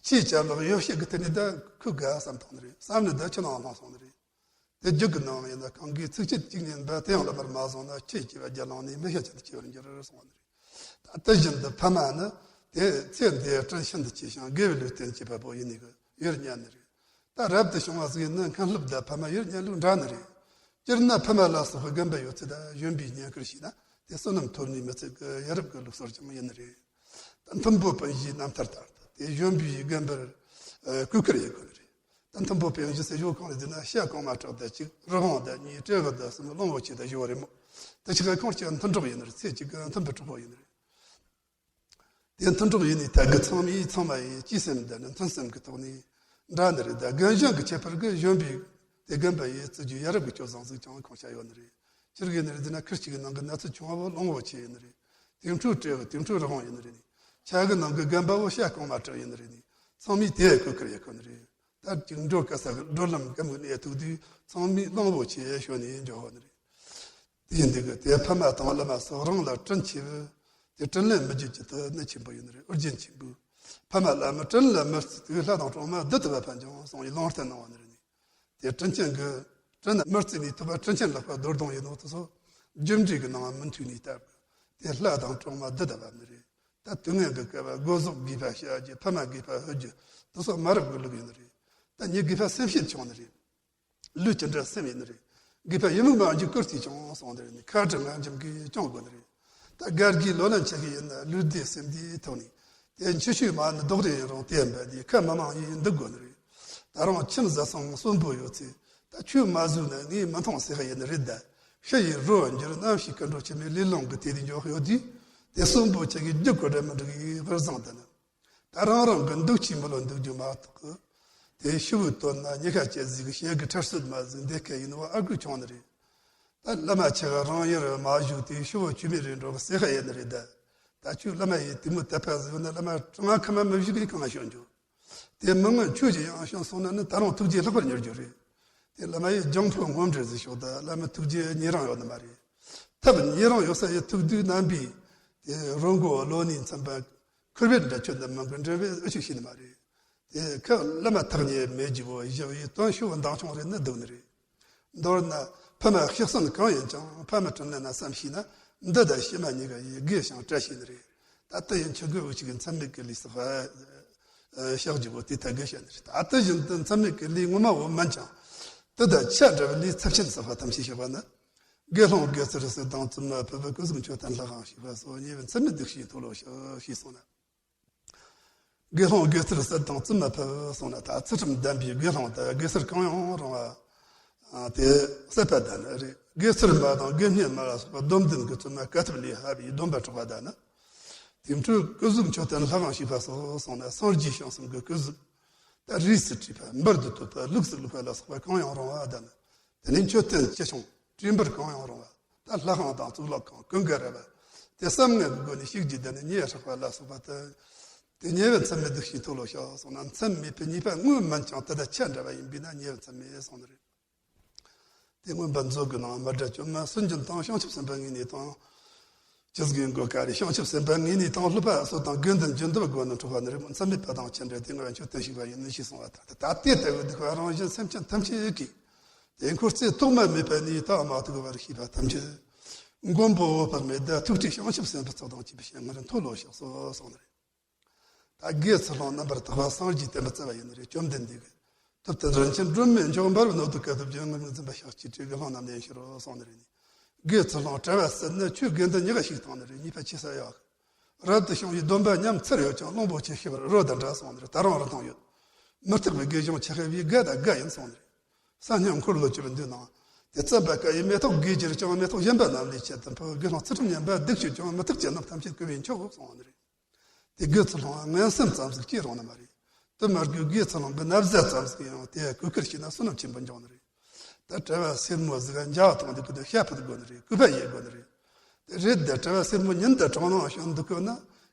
ཁྱེད་ཅག་ལོག་ཡོ་བྱད་གི་ཐད་ནས་ད་ཁུ་དགའ་བསམ་བཏང་ནི་རེད། བསམ་ནི་ད་ཁྱི་ནང་ལྷུང་སོང་ནི་རེད། དེ་རྒྱུད་ཀྱི་ནང་ཡིན་ན་གང་གིས་ཚིག་བཅད་གཅིག་ཉན་པ་དེ་ཡང་བླ་མར་མ་བཟུང་ན་ཁྱེད་སྐྱེ་བ་བརྒྱ་ལོང་ནས་མི་ཤ་ཅན་དུ་སྐྱེ་བར་འགྱུར་གསུངས་པ་ནི་རེད། ད་དེ་བཞིན་དུ་ཕ་མ་ནི་དེ་ཚེ་འདིའི་དྲིན་ཤིན་ཏུ་ཆེ་ཞིང་དགེ་བའི་ལུས་རྟེན་བྱེད་པ་པོ་ཡིན་ནི་གི་ཡུལ་ཉན་ནི་རེད། ད་རབ་ཏུ་བྱུང་བ་ཟིག་ཡིན་ན་མཁན་སློབ་དང་ཕ་མ་ཡུལ་ཉན་ལུགས་འདྲ་ནི་རེད། སྤྱིར་ན་ཕ་མ་ལ་སོགས་པའི་རྒན་པ་ཡོད་ཚད་ད་གཞོན་པའི་བསྙེན་བཀུར་བྱས་ན་དེ་བསོད་ནམས་ཐོབ་ནི་མི་ཚད་གི་ཡ་རབས་ཀྱི་ལུགས་སྲོལ་ཀྱང་ཡིན་ནི་རེད། ད་མཐུན་པོ་སྤུན་བཞིའི་རྣམ་ཐར་ལྟར་དུ་དེ་གཞོན་པའི་རྒན་པར་ཨ་གུས་བཀུར་ཡེད་དགོས་ནི་རེད། ད་མཐུན་པོ་སྤུན་བཞི་ཟེར་ཞོར་གང་ལ་བསྡད་ན་ཤ་གང་མ་གྲགས་ད་གཅིག་རི་བོང་ད་གཉིས་སྤྲེའུ་ད་གསུམ་གླང་པོ་ཆེ་ད་བཞི་བ་རེད་མོ། དེ་ཆ་ག་ཁོང་ཆ་མཐུན་གྲོགས་ཡིན་ནི་རེད། ཚེ་གཅིག་གི་མཐུན་པའི་གྲོགས་པོ་ཡིན་ནི་རེད། དེ་མཐུན་གྲོགས་ཡིན་ནི་ཐད་གི་ཚང་མས་ཚང་མ་ཡི་གཅེས་སེམས་ད་ནི་མཐུན་སེམས་ཀྱི་ཐོག་ནས་འདྲ་ནི་རེད། ད་རྒན་གཞོན་གྱི་ཁྱད་པར་གི་གཞོན་པའི་དེ་རྒན་པ་ཡི་བརྩི་རྒྱུ་ཡ་རབས་ཀྱི་སྤྱོད་བཟང་ཟིག་ཀྱང་ཁོང་ཆ་ཡོད་ནི་རེད། སྤྱིར་གི་ནི་རེད་ན་ཁུར་གཅིག་གི་ནང་གི་ན་ཚོད་ཆུང་བ་བོ་གླང་པོ་ཆེ་ཡིན་ནི་རེད། དེ་འཕྲོ་བྲེལ་བ་དེ་འཕྲོ་རི་བོང་ཡིན་ནི་རེད་ནི། ཆ་གི་ནང་གི་རྒན་པ་བོ་བྱ་རྐང་མ་གྲགས་ཡིན་ནི་རེད་ནི། ཚང་མས་དེ་གོ་ཁར་ཡེ་གོ་ནི་རེད། ད་ཅིག་འགྲོ་དཀའ་ས་གི་བགྲོད་ལམ་གམ་གི་ནས་ཐུག་དུས་ཚང་མས་གླང་པོ་ཆེ་ཞོན་ནས་འགྱོ་ཧོ་ནི་རེད། དེ་ཡིན་དུས་གི་དེ་ཕ་མ་དང་བླ་མ་སོགས་རང་ལ་དྲིན་ཆེ་བས། དེ་དྲིན་ལན་མི་འཇལ་རྒྱུ་དེ་ནི་ཆེན་པོ་ཡིན་ནི་རེད། ཨོ་རྒྱན་ཆེན་པོས་ཕ་མ་བླ་མ་དྲིན་ལ་མི་བརྩི་དུས་ལྷ་དང་གྲོག་མ་བདུད་དུ་བ་ཕན་ཀྱང་གསུངས་ཡི་ལུང་བསྟན་གནང་བ་ནི་རེད་ནི། དེ་དྲིན་ཅན་གྱི་དྲིན་མི་བརྩི་ནས་ཐོབ་པ་དྲིན་ཅན་ལེགས་པ་རྡོར་གདོང་ཡིན་ནོ་དེ་ཚོ་རྒྱུ་འབྲས་ཀྱི་ནང་མི་མཐུན་ནས་བསྟར་གི། དེ་ལྷ་དང་གྲོག་མ་བདུད་དུ་བབ་ནི་རེད། ད་དུས་ངན་གྱི་སྐབས་སྒོ་ཟོག་རྒས་པ་བྱ་རྒྱུ་ཕ་མ་རྒས་པ་ཧུ་རྒྱུ་དེ་ཚོ་མ་རབས་ཀྱི་ལུགས་ཡིན་ནི་རེད། ད་མྱི་རྒས་པ་སེམས་བྱེད་ཆུང་ནི་རེད། ལུས་ཅི་འདྲ་སེམས་ཡིན་ནི་རེད། རྒས་པ་ཡི་མུག་མ་འཇིག་སྐུར་ཐིག་ཀྱང་གསུངས་ནི་རེད་ནི། ཁ་དྲི་ང་འཇམ་གྱིས་སྐྱོང་དགོས་ནི་རེད། ད་རྒད་རྒས་ལོ་ན་ཆེ་གི་ཡིན་ན་ལུས་བདེ་སེམས་བདེའི་ཐོག་ནས་དེ་འཆི་ཆོས་མ་ནི་ལྡོག་རེ་ཡིན་རུང་དེ་འབད་དེ་ཁ་མི་མང་ཡིན་འདུག་དགོས་ནི་རེད། ད་རུང་ཁྱིམ་བཟའ་ཚང་གསོན་པོ་ཡོད་ཚེ་ད་ཆོས་མ་བཟོས་ན་ངས་མི་མཐོང་ཟེར་ཡིན་ནི་རེད། ད་ཤི་ཡི་རོ་འགྱུར་རྣམ་ཤེས་ཀུན་འགྲོ་ཆེན་མོའི་ལས་ལོང་གི་དེ་དེ་འཇོག་ཡོད་དུས་དེ་གསོན་པོ་ཆེ་གི་རྒྱུ་གོ་འདྲ་མི་འགྲིག་གི་བར་བཟང་དེ་ནི། ད་རང་རང་གི་འདུག་ཅིག་མི་ལོ་འདུག་རྒྱུ་མ་གཏོགས་གི། དེ་ཤི་བོའི་དོན་ན་ཉི་ཤ་ཅེ་ཟིག་གི་ཞལ་གི་ཁྲེལ་སོད་མ་ཟིག་འདེད་མཁན་ཡིན་ནོ་ཨ་ཁུ་ཆུང་ནི་རེད། ད་བླ་མ་ཆེ་ག་རང་ཡུལ་མ་བཞུགས་དུས་ཤི་བོ་ཆུ་མིག་རེ་འགྲོ་གི་ཟེར་ཁ་ཡེ་ནི་རེད། ད་ད་ཁྱོད་བླ་མ་ཡི་དེ་མོ་དད་པ་ཟིག་ཡོད་ན་བླ་མ་གྲང་ང་ཁ་མ་མི་བཞུགས་གི་གང་ཤོད་འཇོག་དེ་མི་ངན་ཆོས་ཀྱི་ཡང་བྱུང་སོང་ན་ནི་ད་རུང་ཐུགས་རྗེ་ལྷག་པར་མྱུར་རྒྱུ་རེད། དེ་བླ་མ་ཡི་སྦྱང་ཕོད་ངོམ་འདྲེ་ཟིག་ཤོག་ད་བླ་མ་ཐུགས་རྗེ་ཉེ་རང་ཡོད་ནི་མ་རེད། ཐབས་ཉེ་རང་ཡོད་ས་ཡི་ཐུགས་དུས་རྣམ་པའི་དེ་རོ་མགོ་ལོ་ནས་མཚན་པ་ཁུར་བེད་འདྲ་ཆོད་འདི་མང་གི་འདྲ་བའི་ཨུ་ཆུ་ཤེས་ནི་མ་རེད། དེ་ཁ་བླ་མ་ཐག་ཉེ་མེད་རྒྱུ་བོ་ཞབས་ཡི་དོན་ཤུ་བོ་མདང་ཆུང་རེད་ནི་སྡུག་ནི་རེད། མདོར་ན་ཕ་མ་ཤི་གསོན་གང་ཡིན་ཀྱང་ཕ་མ་དྲིན་ལན་ན་བསམ་ཤེས་ན་འདི་དང་ཕྱི་མ་གཉིས་ཀ་ཡི་དགེ་ཞིང་བཀྲ་ཤིས་ནི་རེད། ད་ལྟ་ཡིན་ཆོས་གོས་འུ་ཅིག་གི་མཚམས་མེད་ཀྱི་ལུས་སུ་ཕ་ཤག་རྒྱུ་བོ་དེ་ད་དགེ་བཤད་ནི་རེད། ད་ལྟ་བཞིན་དུ་མཚམས་མེད་ཀྱི་ལུས་ངོ་མ་བོ་མིན་ཀྱང་དེ་དང་ཆ་འདྲ་བའི་ལུས་ཚབས་ཆེན་སུ་ཕ་ཐམས་ཅད་བཤད་པ་ནི། དགེ་སློང་དགེ་ཚུལ་སྲིད་དང་བཙུན་མ་ཕུད་པའི་སྐུ་གཟུགས་མཆོད་རྟེན་ལྷ་ཁང་ཞིག་པ་སོགས་ཉེ་བའི་མཚམས་མེད་སྡིག་ཤིང་མཐོལ་ལོ་ཞེས་གསུངས་ན། དགེ་སློང་དགེ་ཚུལ་སྲིད་དང་བཙུན་མ་ཕུད་གསུངས་ན་ད་ཚུལ་ཁྲིམས་ལྡན་པའི་དགེ་སློང་དང་དགེ་ཚུལ་གང་ཡང་རུང་བ། དེ་སྲེད་པ་དང་ནི་རེད། དགེ་ཚུལ་མ་དང་དགེ་བསྙེན་མ་ལ་སོགས་པ་སྡོམ་ལྡན་གྱི་བཙུན་མ་དཀའ་ཐུབ་ལས་ཧ་བའི་སྡོམ་པ་འཕྲོག་པ་དང་ནི། དེ་འཕྲོས་སྐུ་གཟུགས་མཆོད་རྟེན་ལྷ་ཁང་ཞིག་པ་སོགས་གསུངས་ན་སངས་རྒྱས་བྱང་སེམས་ཀྱི་སྐུ་གཟུགས། ད་རིས་སུ་བྲིས་པ་འབུར་དུ་དོད་པ་ལུགས་སུ་ལུགས་པ་ལ་སོགས་པ་གང་ཡང་རུང་བ་དང་། དེ་ནས་མཆོད་རྟེན་ཆེ་ཆུང་བྲིས་འབུར་གང་ཡང་རུང་བ། ད་ལྷ་ཁང་དང་གཙུག་ལག་ཁང་ཀུན་དགའ་ར་བ། དེ་བསམ་ངན་གྱི་སྒོ་ནས་བཤིག་རྒྱུ་དེ་ནི་ཉེས་དྲག་པ་ལ་སོགས་པ་དེ། དེ་ཉེ་བའི་མཚམས་མེད་སྡིག་ཤིང་མཐོལ་ལོ་བཤགས་གསུངས་ན་མཚམས་མེད་པའི་ཉེས་པ་དངོས་མིན་ཀྱང་དེ་དང་ཆ་འདྲ་བ་ཡིན་པས་ན་ཉེ་བའི་མཚམས་མེད་གསུངས་ནི་རེད། དེ་མངོན་པ་མཛོད་ཀྱི་ནང་མ་སྒྲ་བཅོམ་མ་སུན་འབྱིན་དང་བྱང་ཆུབ་སེམས་དཔའ་ངེས་གནས་དང་། ཅི་ཟིག་ཡིན་དགོས་ཀ་རེ་བྱང་ཆུབ་སེམས་དཔའ་ངེས་གནས་དང་སློབ་པ་སོགས་དང་དགེ་འདུན་སྦྱིན་བདག་སྒོ་ནས་འཕྲོག་པ་ནི་རེད། མཚམས་མེད་པ་དང་ཆ་འདྲ་དེ་ངོ་བ་མཆོད་རྟེན་ཞིག་པ་ཡིན་ནི་ཞེས་གསུངས་པ་ལྟར་ད་ལྟའི་ལྟ་བུའི་སྡིག་པ་རང་བཞིན་སེམས་ཅན་ཐམས་ཅད་ཀྱིས། དེ་འཁོར་ཚེ་ཐོག་མ་མེད་པ་ནས་ད་མ་ཐུག་བར་ཤེས་པ་ཐམས་ཅད། མགོན་པོ་འོད་དཔག་མེད་དང་ཐུགས་ཀྱི་བྱང་ཆུབ་སེམས་དཔའ་ཚོགས་དང་བཅས་པའི་ཞལ་སྔར་མཐོལ་ལོ་བཤགས་སོ་གསུངས་ནི་རེད། ད་དགེ་ཚུལ་སློང་རྣམ་པར་དག་པ་སངས་རྒྱས་བསྟན་པ་བརྩམས་པ་ཡིན་ནི་རེད། བཅོམ་ལྡན་འདས་ཀྱིས། ཐུབ་བསྟན་རིན་ཆེན་སྒྲོན་མེ་མཆོག་འབར་བའི་ནོར་བུ་དཀའ་ཐུབ་ཀྱི་ངོར་ངོས་འཛིན་པ་ཤཱཀྱའི་ཁྲིད་དགེ་སློང་རྣམས་ལེན་ཕྱིར་རོ་གསུངས་ནི་རེད། དགེ་ཚུལ་སློང་བྲལ་བ་སྲིད་ནི་ཆོས་དགེ་འདུན་གཉིས་ཀ་ཞིག་བཏང་ནི་རེད། ཉེས་པ་ཆེ་ས་ཡོད། རབ་ཏུ་བྱུང་བའི་སྡོམ་པ་ཉམས་ཚར་ཡོད་ཀྱང་གླང་པོ་ཆེ་ཤི་བར་རོ་དང་འདྲ་གསུངས་ནི་རེད། ད་རུང་རིན་ཐང་ཡོད། མི་རྟག་པའི་དགེ་སྦྱོང་ཆེ་ཤོས་པའི་དགའ་དང་དགའ་ཡིན་གསུངས་ནི་རེད། ས་སྙིང་འཁོར་ལོ་བཅུ་པའི་མདོའི་ནང་། དེ་བརྩམས་པ་ཀ་ཡི་མེ་ཏོག་དགེ་གྱུར་ཀྱང་མེ་ཏོག་གཞན་པ་རྣམས་ལས་ཆེ་དམ་པའི་དགེ་སློང་ཚུལ་ཁྲིམས་ཉམས་པ་སྡིག་སྤྱོད་ཀྱང་མི་རྟག་ཅན་རྣམས་ཐམས་ཅད་བསྐུལ་བས་མཆོག་གསུངས་ནི་རེད། དེ་དགེ་ཚུལ་སློང་ངན་སེམས་ཙམ་ཟིག་སྐྱེས་རུང་ནི་མ་རེད། དེ་མ་དགོས་དགེ་ཚུལ་སློང་གི་ན་བཟའ་ཙམ་ཟིག་ཡང་དེ་གོས་ཁུར་བྱས་ན་བསོད་ནམས་ཆེན་པོ་འབྱུང་ནི་རེད། ད་གྲྭ་བ་སེར་མོ་ཟིག་འཇའ་བ་ཐོང་འདུག་གི་འདུག་ཤ་ཕུད་དགོས་ནི་རེད། སྐུད་པ་ཡེ་དགོས་ནི་རེད། དེ་རེད་དེ་གྲྭ་བ་སེར་མོ་ཉིན་དང་གྲང་ནང་བཞིན་འདུག་དགོས་ན་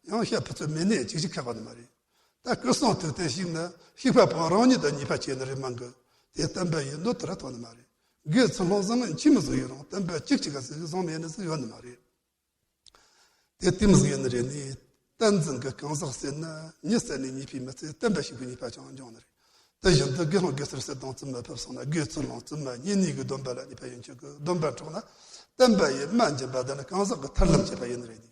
ཡང་ཤ་ཕུད་ཚོད་མེད་ནས་ཅིག་ཅིག་ཁག་པ་ནི་མ་རེད། ད་སྐུ་གསུང་ཐུགས་རྟེན་ཞིག་ན་ཞིག་པ་པོ་རང་ཉིད་དང་ཉེས་པ་བྱས་ནི་རེད་མང་གི། དེ་བསྟན་པ་ཡི་གནོད་དུ་ར་ཐོག་ནི་མ་རེད། དགེ་ཚུལ་སློང་བཟང་ངན་ཅི་མི་ཟིག་ཡོད་རུང་བསྟན་པ་གཅིག་གཅིག་ག་ཟིག་བཟང་མེད་ནི་ཟིག་ཡོད་ནི་མ་རེད། དེ་དེ་མི་ཟིག་ཡོད་ནི་རེད་ནི། བསྟན་འཛིན་གྱི་གང་ཟག་ཟེར་ན་ཉི་ཟེར་ནས་ཉེས་པའི་མི་ཚེ་བསྟན་པ་ཞིག་གི་ཉེས་པ་ཅང་འབྱུང་ནི་རེད། དེ་བཞིན་དུ་དགེ་སློང་དགེ་ཚུལ་སྲིད་དང་བཙུན་མ་ཕེབས་སོང་ན་དགེ་ཚུལ་སློང་བཙུན་མ་གཉེན་ཉེ་གི་སྡོམ་པ་ལ་ཉེས་པ་ཡིན་ཆོག་གི། སྡོམ་པ་འཕྲོག་ན་བསྟན་པ་ཡི་རྨ་འབྱིན་པ་དང་གང་ཟག་གི་ཐར་ལམ་བཅད་པ་ཡིན་ནི་རེད་ནི།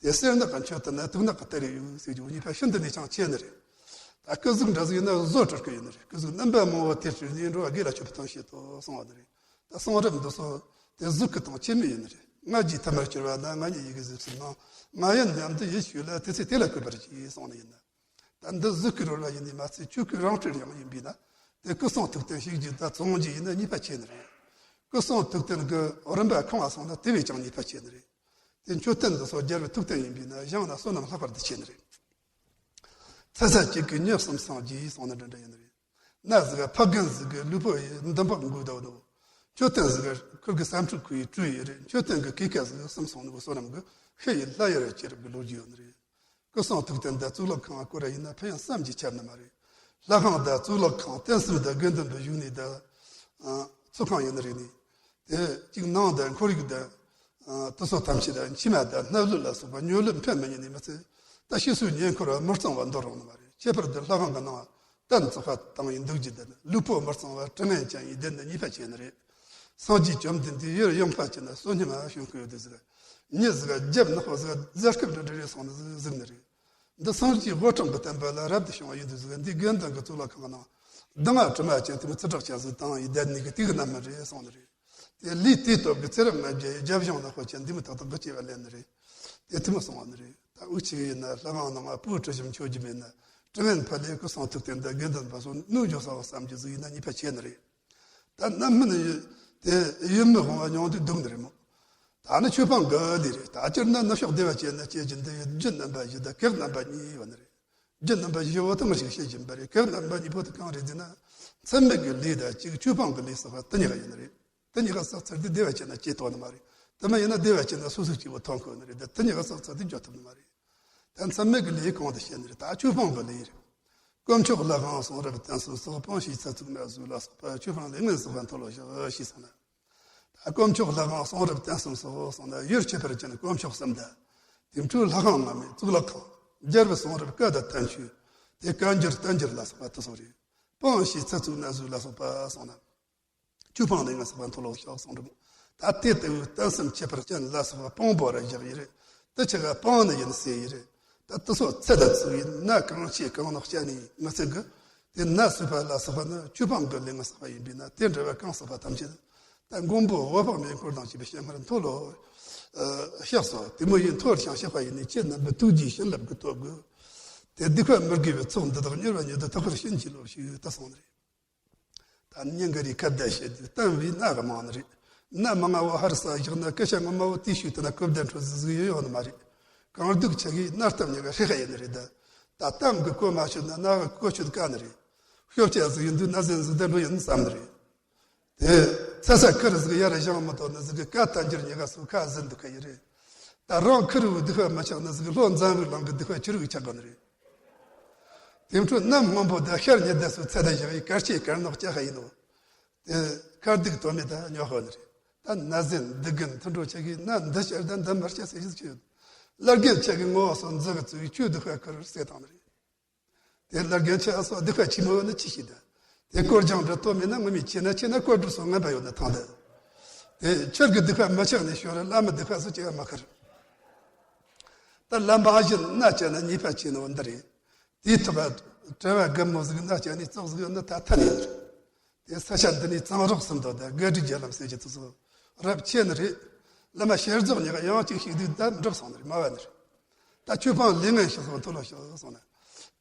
དེ་གསེར་ནག་གི་མཆོད་རྟེན་ན་དུག་ནག་གི་གཏེར་ཡོད་ཟེར་རྒྱུ་ཉེས་པ་ཤིན་ཏུ་ནས་ཀྱང་ཆེ་ནི་རེད། ད་སྐུ་གཟུགས་འདྲ་ཟིག་ཡིན་ན་བཟོ་སྤྲུལ་སྐུ་ཡིན་ནི་རེད། སྐུ་གཟུགས་རྣམ་པ་མང་བོ་དེ་སྤྲུལ་ནས་འགྲོ་བ་དགེ་ལ་སྤྱོད་པའི་དོན་བྱེད་དོ་གསུང་བ་ནི་རེད། ད་གསུང་རབ་འདི་ཚོ་དེ་གཟུགས་སྐུ་དང་ཁྱད་མེད་ཡིན་ནི་རེད། ང་རྒྱུད་ཐ་མར་གྱུར་པ་ན་ང་ཉིད་ཡི་གེ་གཟུགས་སུ་སྣང་། ང་ཡིན་སྙམ་དུ་ཡིད་ཆོས་ལ་དེ་ཚེ་དེ་ལ་གུས་པར་གྱིས་གསུང་ནི་ཡིན་ན། ད་འདི་གཟུགས་སྐུའི་རོལ་པ་ཡིན་ནི་མ་ཚད་ཆོས་སྐུའི་རང་སྤྲུལ་ཡང་ཡིན་པས་ན། དེ་སྐུ་གསུང་ཐུགས་རྟེན་ཞིག་རྒྱུད་ད་བཙོང་རྒྱུ་ཡིན་ན་ཉེས་པ་ཆེ་ནི་རེད། སྐུ་གསུང་ཐུགས་རྟེན་གྱི་རིམ་པ་ཁེངས་པ་སོང་ན་དེ་བས་ཀྱང་ཉེས་པ་ཆེ་ནི་རེད། དེ་མཆོད་རྟེན་འདི་ཚོ་རྒྱལ་བའི་ཐུགས་རྟེན་ཡིན་པས་ན་བཞེངས་ན་བསོད་ནམས་ལྷག་པར་དུ་ཆེ་ནི་རེད། ཚེ་ས་གཅིག་གི་ཉེར་གསུམ་སངས་རྒྱས་གསུང་ནི་འདྲ་འདྲ་ཡིན་ནི་རེད། ན་ཟིག་ཕ་རྒན་ཟིག་གི་ལུས་པོ་ཡི་འདུན་པ་འགུག་ད་ནོ། མཆོད་རྟེན་ཟིག་ཁུར་གི་སེམས་ཁྲལ་ཁུར་ཡི་སྤྲུལ་ཡི་རེད། མཆོད་རྟེན་གི་སྐུ་སྐལ་ཟིག་གསུམ་སོང་ནི་གི་བསོད་ནམས་གི་ཤི་ཡི་ལྷ་ཡི་རེད་ཅེས་རབ་གི་ལོ་རྒྱུས་ཡོད་ནི་རེད། སྐུ་གསུང་ཐུགས་རྟེན་དང་གཙུག་ལག་ཁང་བ་སྐོར་ར་ཡིན་ན་ཕན་ཡང་བསམ་གྱིས་ཁྱབ་ནི་མ་རེད། ལྷ་ཁང་དང་གཙུག་ལག་ཁང་རྟེན་གསུམ་དང་དགེ་འདུན་པའི་བཞུགས་གནས་དང་ཚོགས་ཁང་ཡིན་ནི་རེད་ནི། དེ་གཅིག་ནང་དང་ཁོར་ཡུག་དང་དེ་ཚོ་ཐམས་ཅད་དང་མཆིལ་མ་དང་སྣབས་ལུད་ལ་སོགས་པ་ཉོ་ལུད་ཕན་མི་ཉན་ནི་མི་ཚད། ད་ཕྱི་སོའི་ཉེ་འཁོར་བ་མི་གཙང་བ་འདོར་རུང་ནི་མ་རེད། ཁྱད་པར་དུ་ལྷ་ཁང་གི་ནང་བ་གཏན་ཚོགས་པ་བཏང་ཡིན་འདུག་རྒྱུ་དེ་ནི་ལུས་པོ་མི་གཙང་བ་དྲི་ངན་ཅན་ཡིན་དེ་ནི་ཉེས་པ་ཆེ་ནི་རེད། སངས་རྒྱས་བཅོམ་ལྡན་འདས་ཡུལ་ཡངས་པ་ཅན་ན་བསོད་སྙོམས་ལ་བྱོན་གི་ཡོད་དེ་ཟིག་མྱི་ཟིག་རྒྱབ་ནག་པོ་ཟིག་རྫ་སྐུད་འདྲ་འདྲ་རེ་སོང་ནི་ཟིག་ཟིག་ནི་རེད། འདི་སངས་རྒྱས་དབུ་སྐྲངས་གི་བསྟན་པ་ལ་རབ་ཏུ་བྱུང་བ་ཡིན་དུས་ཟིག་འདི་དགེ་འདུན་གྱི་གཙུག་ལག་ཁང་ནང་གདུང་བ་དྲི་མ་ཅན་དེ་མོ་ཚི་དྲག་ཅན་ཟིག་བཏང་ཡི་བསྡད་ནི་གི་དུས་ཀྱི་རྣམ་སྨིན་རེད་གསུངས་ནི་རེད། དེ་ལས་དེའི་སྟོབས་ཀྱིས་ཚེ་རབས་ལྔ་བརྒྱ་ཡི་རྒྱབ་ལྗོངས་ན་དཔེ་ཅན་འདི་མོ་ཏག་ཏག་གི་སྐྱེ་བ་ལེན་ནི་རེད། དེ་དེ་མོ་གསུངས་བ་ནི་རེད། ད་འུ་ཅག་ཡིན་ན་ལྷ་ཁང་ནང་ང་བུ་ཁྲིད་ཞིམ་མཆོད་རྒྱུ་མེད་ན་དྲི་ངན་ཕ་ལས་སྐུ་གསུང་ཐུགས་རྟེན་དང་དགེ་འདུན་པ་སོགས་གནོད་འཇོག་ས་བ་བསམ་རྒྱུ་ཟིག་ཡིན་ན་ཉེས་པ་ཆེ་ནི་རེད། ད་རྣམ་སྨིན་ཡོད་དེ་ཡིད་མི་དབང་བ་མྱོང་དུས་སྡུག་ནི་རེད་མོ། ད་ནི་ཆོས་སྤང་གི་ལས་རེད། ད་སྤྱིར་ན་ནུབ་ཕྱོགས་བདེ་བ་ཅན་ན་སྐྱེ་རྒྱུ་འདི་ཡི་རྒྱུ་རྣམ་པ་བཞི་དང་གེགས་རྣམ་པ་གཉིས་ཡོད་ནི་རེད། རྒྱུ་རྣམ་པ་བཞི་བོ་དང་ཞིག་བཤད་བཞིན་པ་རེད། གེགས་རྣམ་པ་གཉིས་པོ་དེ་གང་རེད་ཟེར་ན། མཚམས་མེད་ཀྱི་ལས་དང་གཅིག་ཆོས་སྤང་གི་ལས་བསགས་པ་དེ་གཉིས་ཀ་ཡིན་ནི་རེད། དེ་གཉིས་ཀ་བསགས་ཚར་དུས་བདེ་བ་ཅན་ན་སྐྱེ་ཐུབ་ནི་མ་རེད། དེ་མ་ཡིན་ན་བདེ་བ་ཅན་ན་སོ་སོ་སྐྱེ་བོ་ཐོན་དགོས་ནི་རེད། དེ་གཉིས་ཀ་བསགས་ཚར་དུས་འགྱོ་ཐུབ་ནི་མ་རེད། ད་མཚམས་མེད་ཀྱི་ལས་གང་དུ་བཤད་ནི་རེད། ད་ཆོས་སྤང་གི་ལས་རེད། དཀོན་མཆོག་ལྷ་ཁང་གསུང་རབ་རྟེན་གསུམ་སོགས་སྤོང་ཞིང་ཚེ་གཅིག་ན་གཟུགས་ལ་སོགས་པ་ཆོས་སྤང་ལས་ངན་བསགས་པ་མཐོལ་ལོ་བཤགས་ཞེས་གསུངས་ན། ད་དཀོན་མཆོག་ལྷ་ཁང་གསུང་རབ་རྟེན་གསུམ་སོགས་གསུངས་ན་ཡུལ་ཁྱད་པར་ཅན་དཀོན་མཆོག་གསུམ་དང་། དེ་འཕྲོས་ལྷ་ཁང་སྔ་མའི་གཙུག་ལག་ཁང་། རྒྱལ་བའི་གསུང་རབ་བཀའ་དང་བསྟན་བཅོས། དེ་བཀའ་འགྱུར་བསྟན་འགྱུར་ལ་སོགས་པ་དེ་ཚོ་རེད། སྤོང་ཞིང་ཚེ་གཅིག་ན་གཟུགས་ལ་སོགས་པ་གསུངས་ན། ཆོས་སྤང་ལས་ངན་བསགས་པ་མཐོལ་ལོ་བཤགས་གསུངས་རབ། ད་དེ་ལྟ་བུའི་རྟེན་གསུམ་ཁྱད་པར་ཅན་ལ་སོགས་པ་སྤོང་བོ་ར་བཞག་ཡི་རེད། དེ་ཆ་ག་སྤང་ནི་ཡིན་ཟེར་ཡི་རེད། ད་དེ་ཚོ་ཚད་དང་ཚིག་ཡིན་ན་གང་ཆེ་གང་ནོག་ཅན་ནི་མི་ཚད་གི། དེ་ན་སོས་པ་ལ་སོགས་པ་ནི་ཆོས་སྤང་གི་ལས་ངན་བསགས་པ་ཡིན་པས་ན་དེ་འདྲ་བ་གང་བསགས་པ་ཐམས་ཅད། ད་མགོན་པོ་འོད་དཔག་མེད་འཁོར་དང་བཅས་པའི་སྤྱན་སྔར་མཐོལ་ལོ་བཤགས་སོ། དེ་མོ་ཡིན་མཐོལ་ཞིང་བཤགས་པ་ཡིན་ནི་ཁྱེད་རྣམ་པའི་ཐུགས་རྗེའི་བྱིན་རླབས་ཀྱི་སྟོབས་ཀྱིས། དེ་སྡིག་པ་མི་དགེ་བའི་ཚོགས་འདི་དག་མྱུར་བ་མྱུར་དུ་དག་པར་བྱིན་གྱིས་རློབས་ཤིག་ད་གསུངས་ནི་རེད། ད་སྙིང་གི་རིགས་ཁ་བརྡ་བྱེད་དུས་གཏམ་བའི་གནའ་གི་མང་ནི་རེད། གནའ་མང་ང་བོ་ཧར་ས་བཞག་ན་སྐད་ཆ་ངོ་མ་བོ་དེའི་ཤུལ་དུ་ན་གོ་བརྡ་འཕྲོད་ཟིག་ཟིག་ཡོད་ཡོད་ནི་མ་རེད། གང་སྡུག་ཆ་གིས་གནའ་གཏམ་ཉེ་ག་ཧྲེ་ཧ་ཡིན་ནི་རེད་ད། ད་གཏམ་གི་གོ་མ་ཆོད་ན་གནའ་གི་གོ་ཆོད་དཀའ་ནི་རེད། ཤོབ་ཆ་ཟིག་ཡིན་དུས་ན་ཟན་ཟིག་བསྡད་འགྲོ་ཡིན་བསམ་ནི་རེད། དེ་ཚ་ས་ཁུར་ཟིག་ཡར་བཞེངས་མི་ཐོག་ནི་ཟིག་གི་ཀ་ཐལ་འགྱུར་ཉེ་ག་སུ་ཁ་ཟིན་འདུག་ག་ཡི་རེད། ད་རང་ཁུར་བུ་སྡིག་པ་མི་ཆགས་ནི་ཟིག་གི་ལྷོ་འཛམ་བུའི་གླིང་གི་སྡིག་པ་ཆི་རུག་ཆགས་ག་ནི་རེད། དེ་འཕྲོ་གནམ་སྔོན་པོ་དང་ཤར་ཉི་ཟླ་སོགས་ཚད་དང་བཞག་པའི་གར་སྐྱེས་གར་ནག་སྐྱ་ཧ་ཡིན་ནོ། དེ་ཁ་སྡིག་དོན་མེད་དང་ཉོ་ཧོ་ནི་རེད། ད་ན་ཟན་སྡིག་རྒན་མཐུན་གྲོགས་ཆ་གིས་ན་འདི་ཤར་དང་འདི་མར་སྐྱ་ཟེར་ཞིག་ཆི་ཡོད། བླ་རྒན་ཆ་གིས་ངོ་བོ་སོགས་འཛི་གི་བཙུགས་ཆོས་སྡིག་པ་ཁུར་ཟེར་བཏང་ནི་རེད། དེ་བླ་རྒན་ཆ་སོགས་སྡིག་པ་ཆེན་མོ་ནི་ཅི་ཞིག་ད། དེ་དཀོར་སྦྱང་འདྲ་ལྟོ་མེད་ན་ངོ་མས་ཆེ་ན་ཆེ་ན་དཀོར་སྒྲུབ་སོགས་ངན་པ་ཡོད་ན་ཐང་ད། དེ་ཆོས་ཀྱི་སྡིག་པ་མི་ཆགས་ནས་ཤོར་བླ་མའི་སྡིག་པ་སུ་ཅི་ཡང་མ་ཁུར། ད་བླ་མ་བཞིན་མནའ་བཅད་ན་ཉེས་པ་ཆེ་ནོ་འདི་རེད། དེའི་ཐོག་གྲྭ་བ་རྒན་མོ་ཟིག་མནའ་བཅད་ནས་བཙོག་ཟིག་ཡོད་ན་ད་ཐ་ནས་ཡོད་རེད། དེ་ས་ཆ་འདི་ནས་གཙང་རོགས་སུ་འདུག་ད་དགེ་སྒྲིག་རྒྱ་ལམ་ཟེར་གྱི་དེ་ཚོ་རབ་ཆེ་ནི་རེད། བླ་མ་ཞལ་རྫོགས་ཉག་ཡང་གཅིག་ཞིག་དུས་ད་འགྲུབ་སོང་ནི་རེད་མ་བ་ནི་རེད། ད་ཆོས་སྤང་ལས་ངན་ཞིག་སོང་མཐོལ་ལོ་བཤགས་སོང་ན།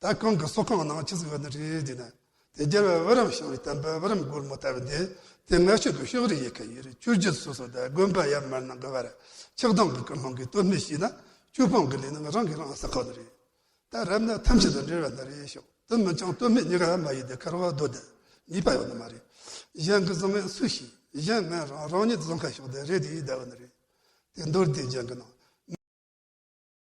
ད་གང་གི་སོ་ཁང་ནང་ཆི་ཟིག་ཡོད་ནི་རེད་དེ་ན། དེ་རྒྱལ་བ་བུ་རམ་ཤིང་བའི་བསྟན་པ་བུ་རམ་སྒོར་མོ་ལྟ་བུ་འདི། དེ་ངན་སྤྱོད་ཀྱི་ཕྱོགས་རིས་ཡི་གེ་ཡི་རེད། ཆོས་བརྒྱུད་སོ་སོ་དང་དགོན་པ་ཡར་མར་ནང་གི་བར་ཆགས་སྡང་གི་ཀུན་སློང་གིས་དོན་མེད་བྱས་ན་ཆོས་སྤང་གི་ལས་ནི་རང་གིས་རང་བསགས་གོ་ནི་རེད། ད་རབ་ན་ཐམས་ཅད་དང་འབྲེལ་བ་ན་རེ་ཤོག་དེ་མི་ཅང་དོན་མེད་ཉེ་ག་མ་ཡིན་ཏེ་ཁར་བ་སྡོད་དེ་ཉེས་པ་ཡོད་ནི་མ་རེད། གཞན་གྱི་བཟང་ངན་སུས་ཤེས། གཞན་ངན་རང་རང་ཉིད་བཟང་ཁ་ཤོག་དེ་རེད་དེ་ཡིན་ད་བ་ནི་རེད། དེ་མདོ་སྡེ་རྒྱན་གྱི་ནང་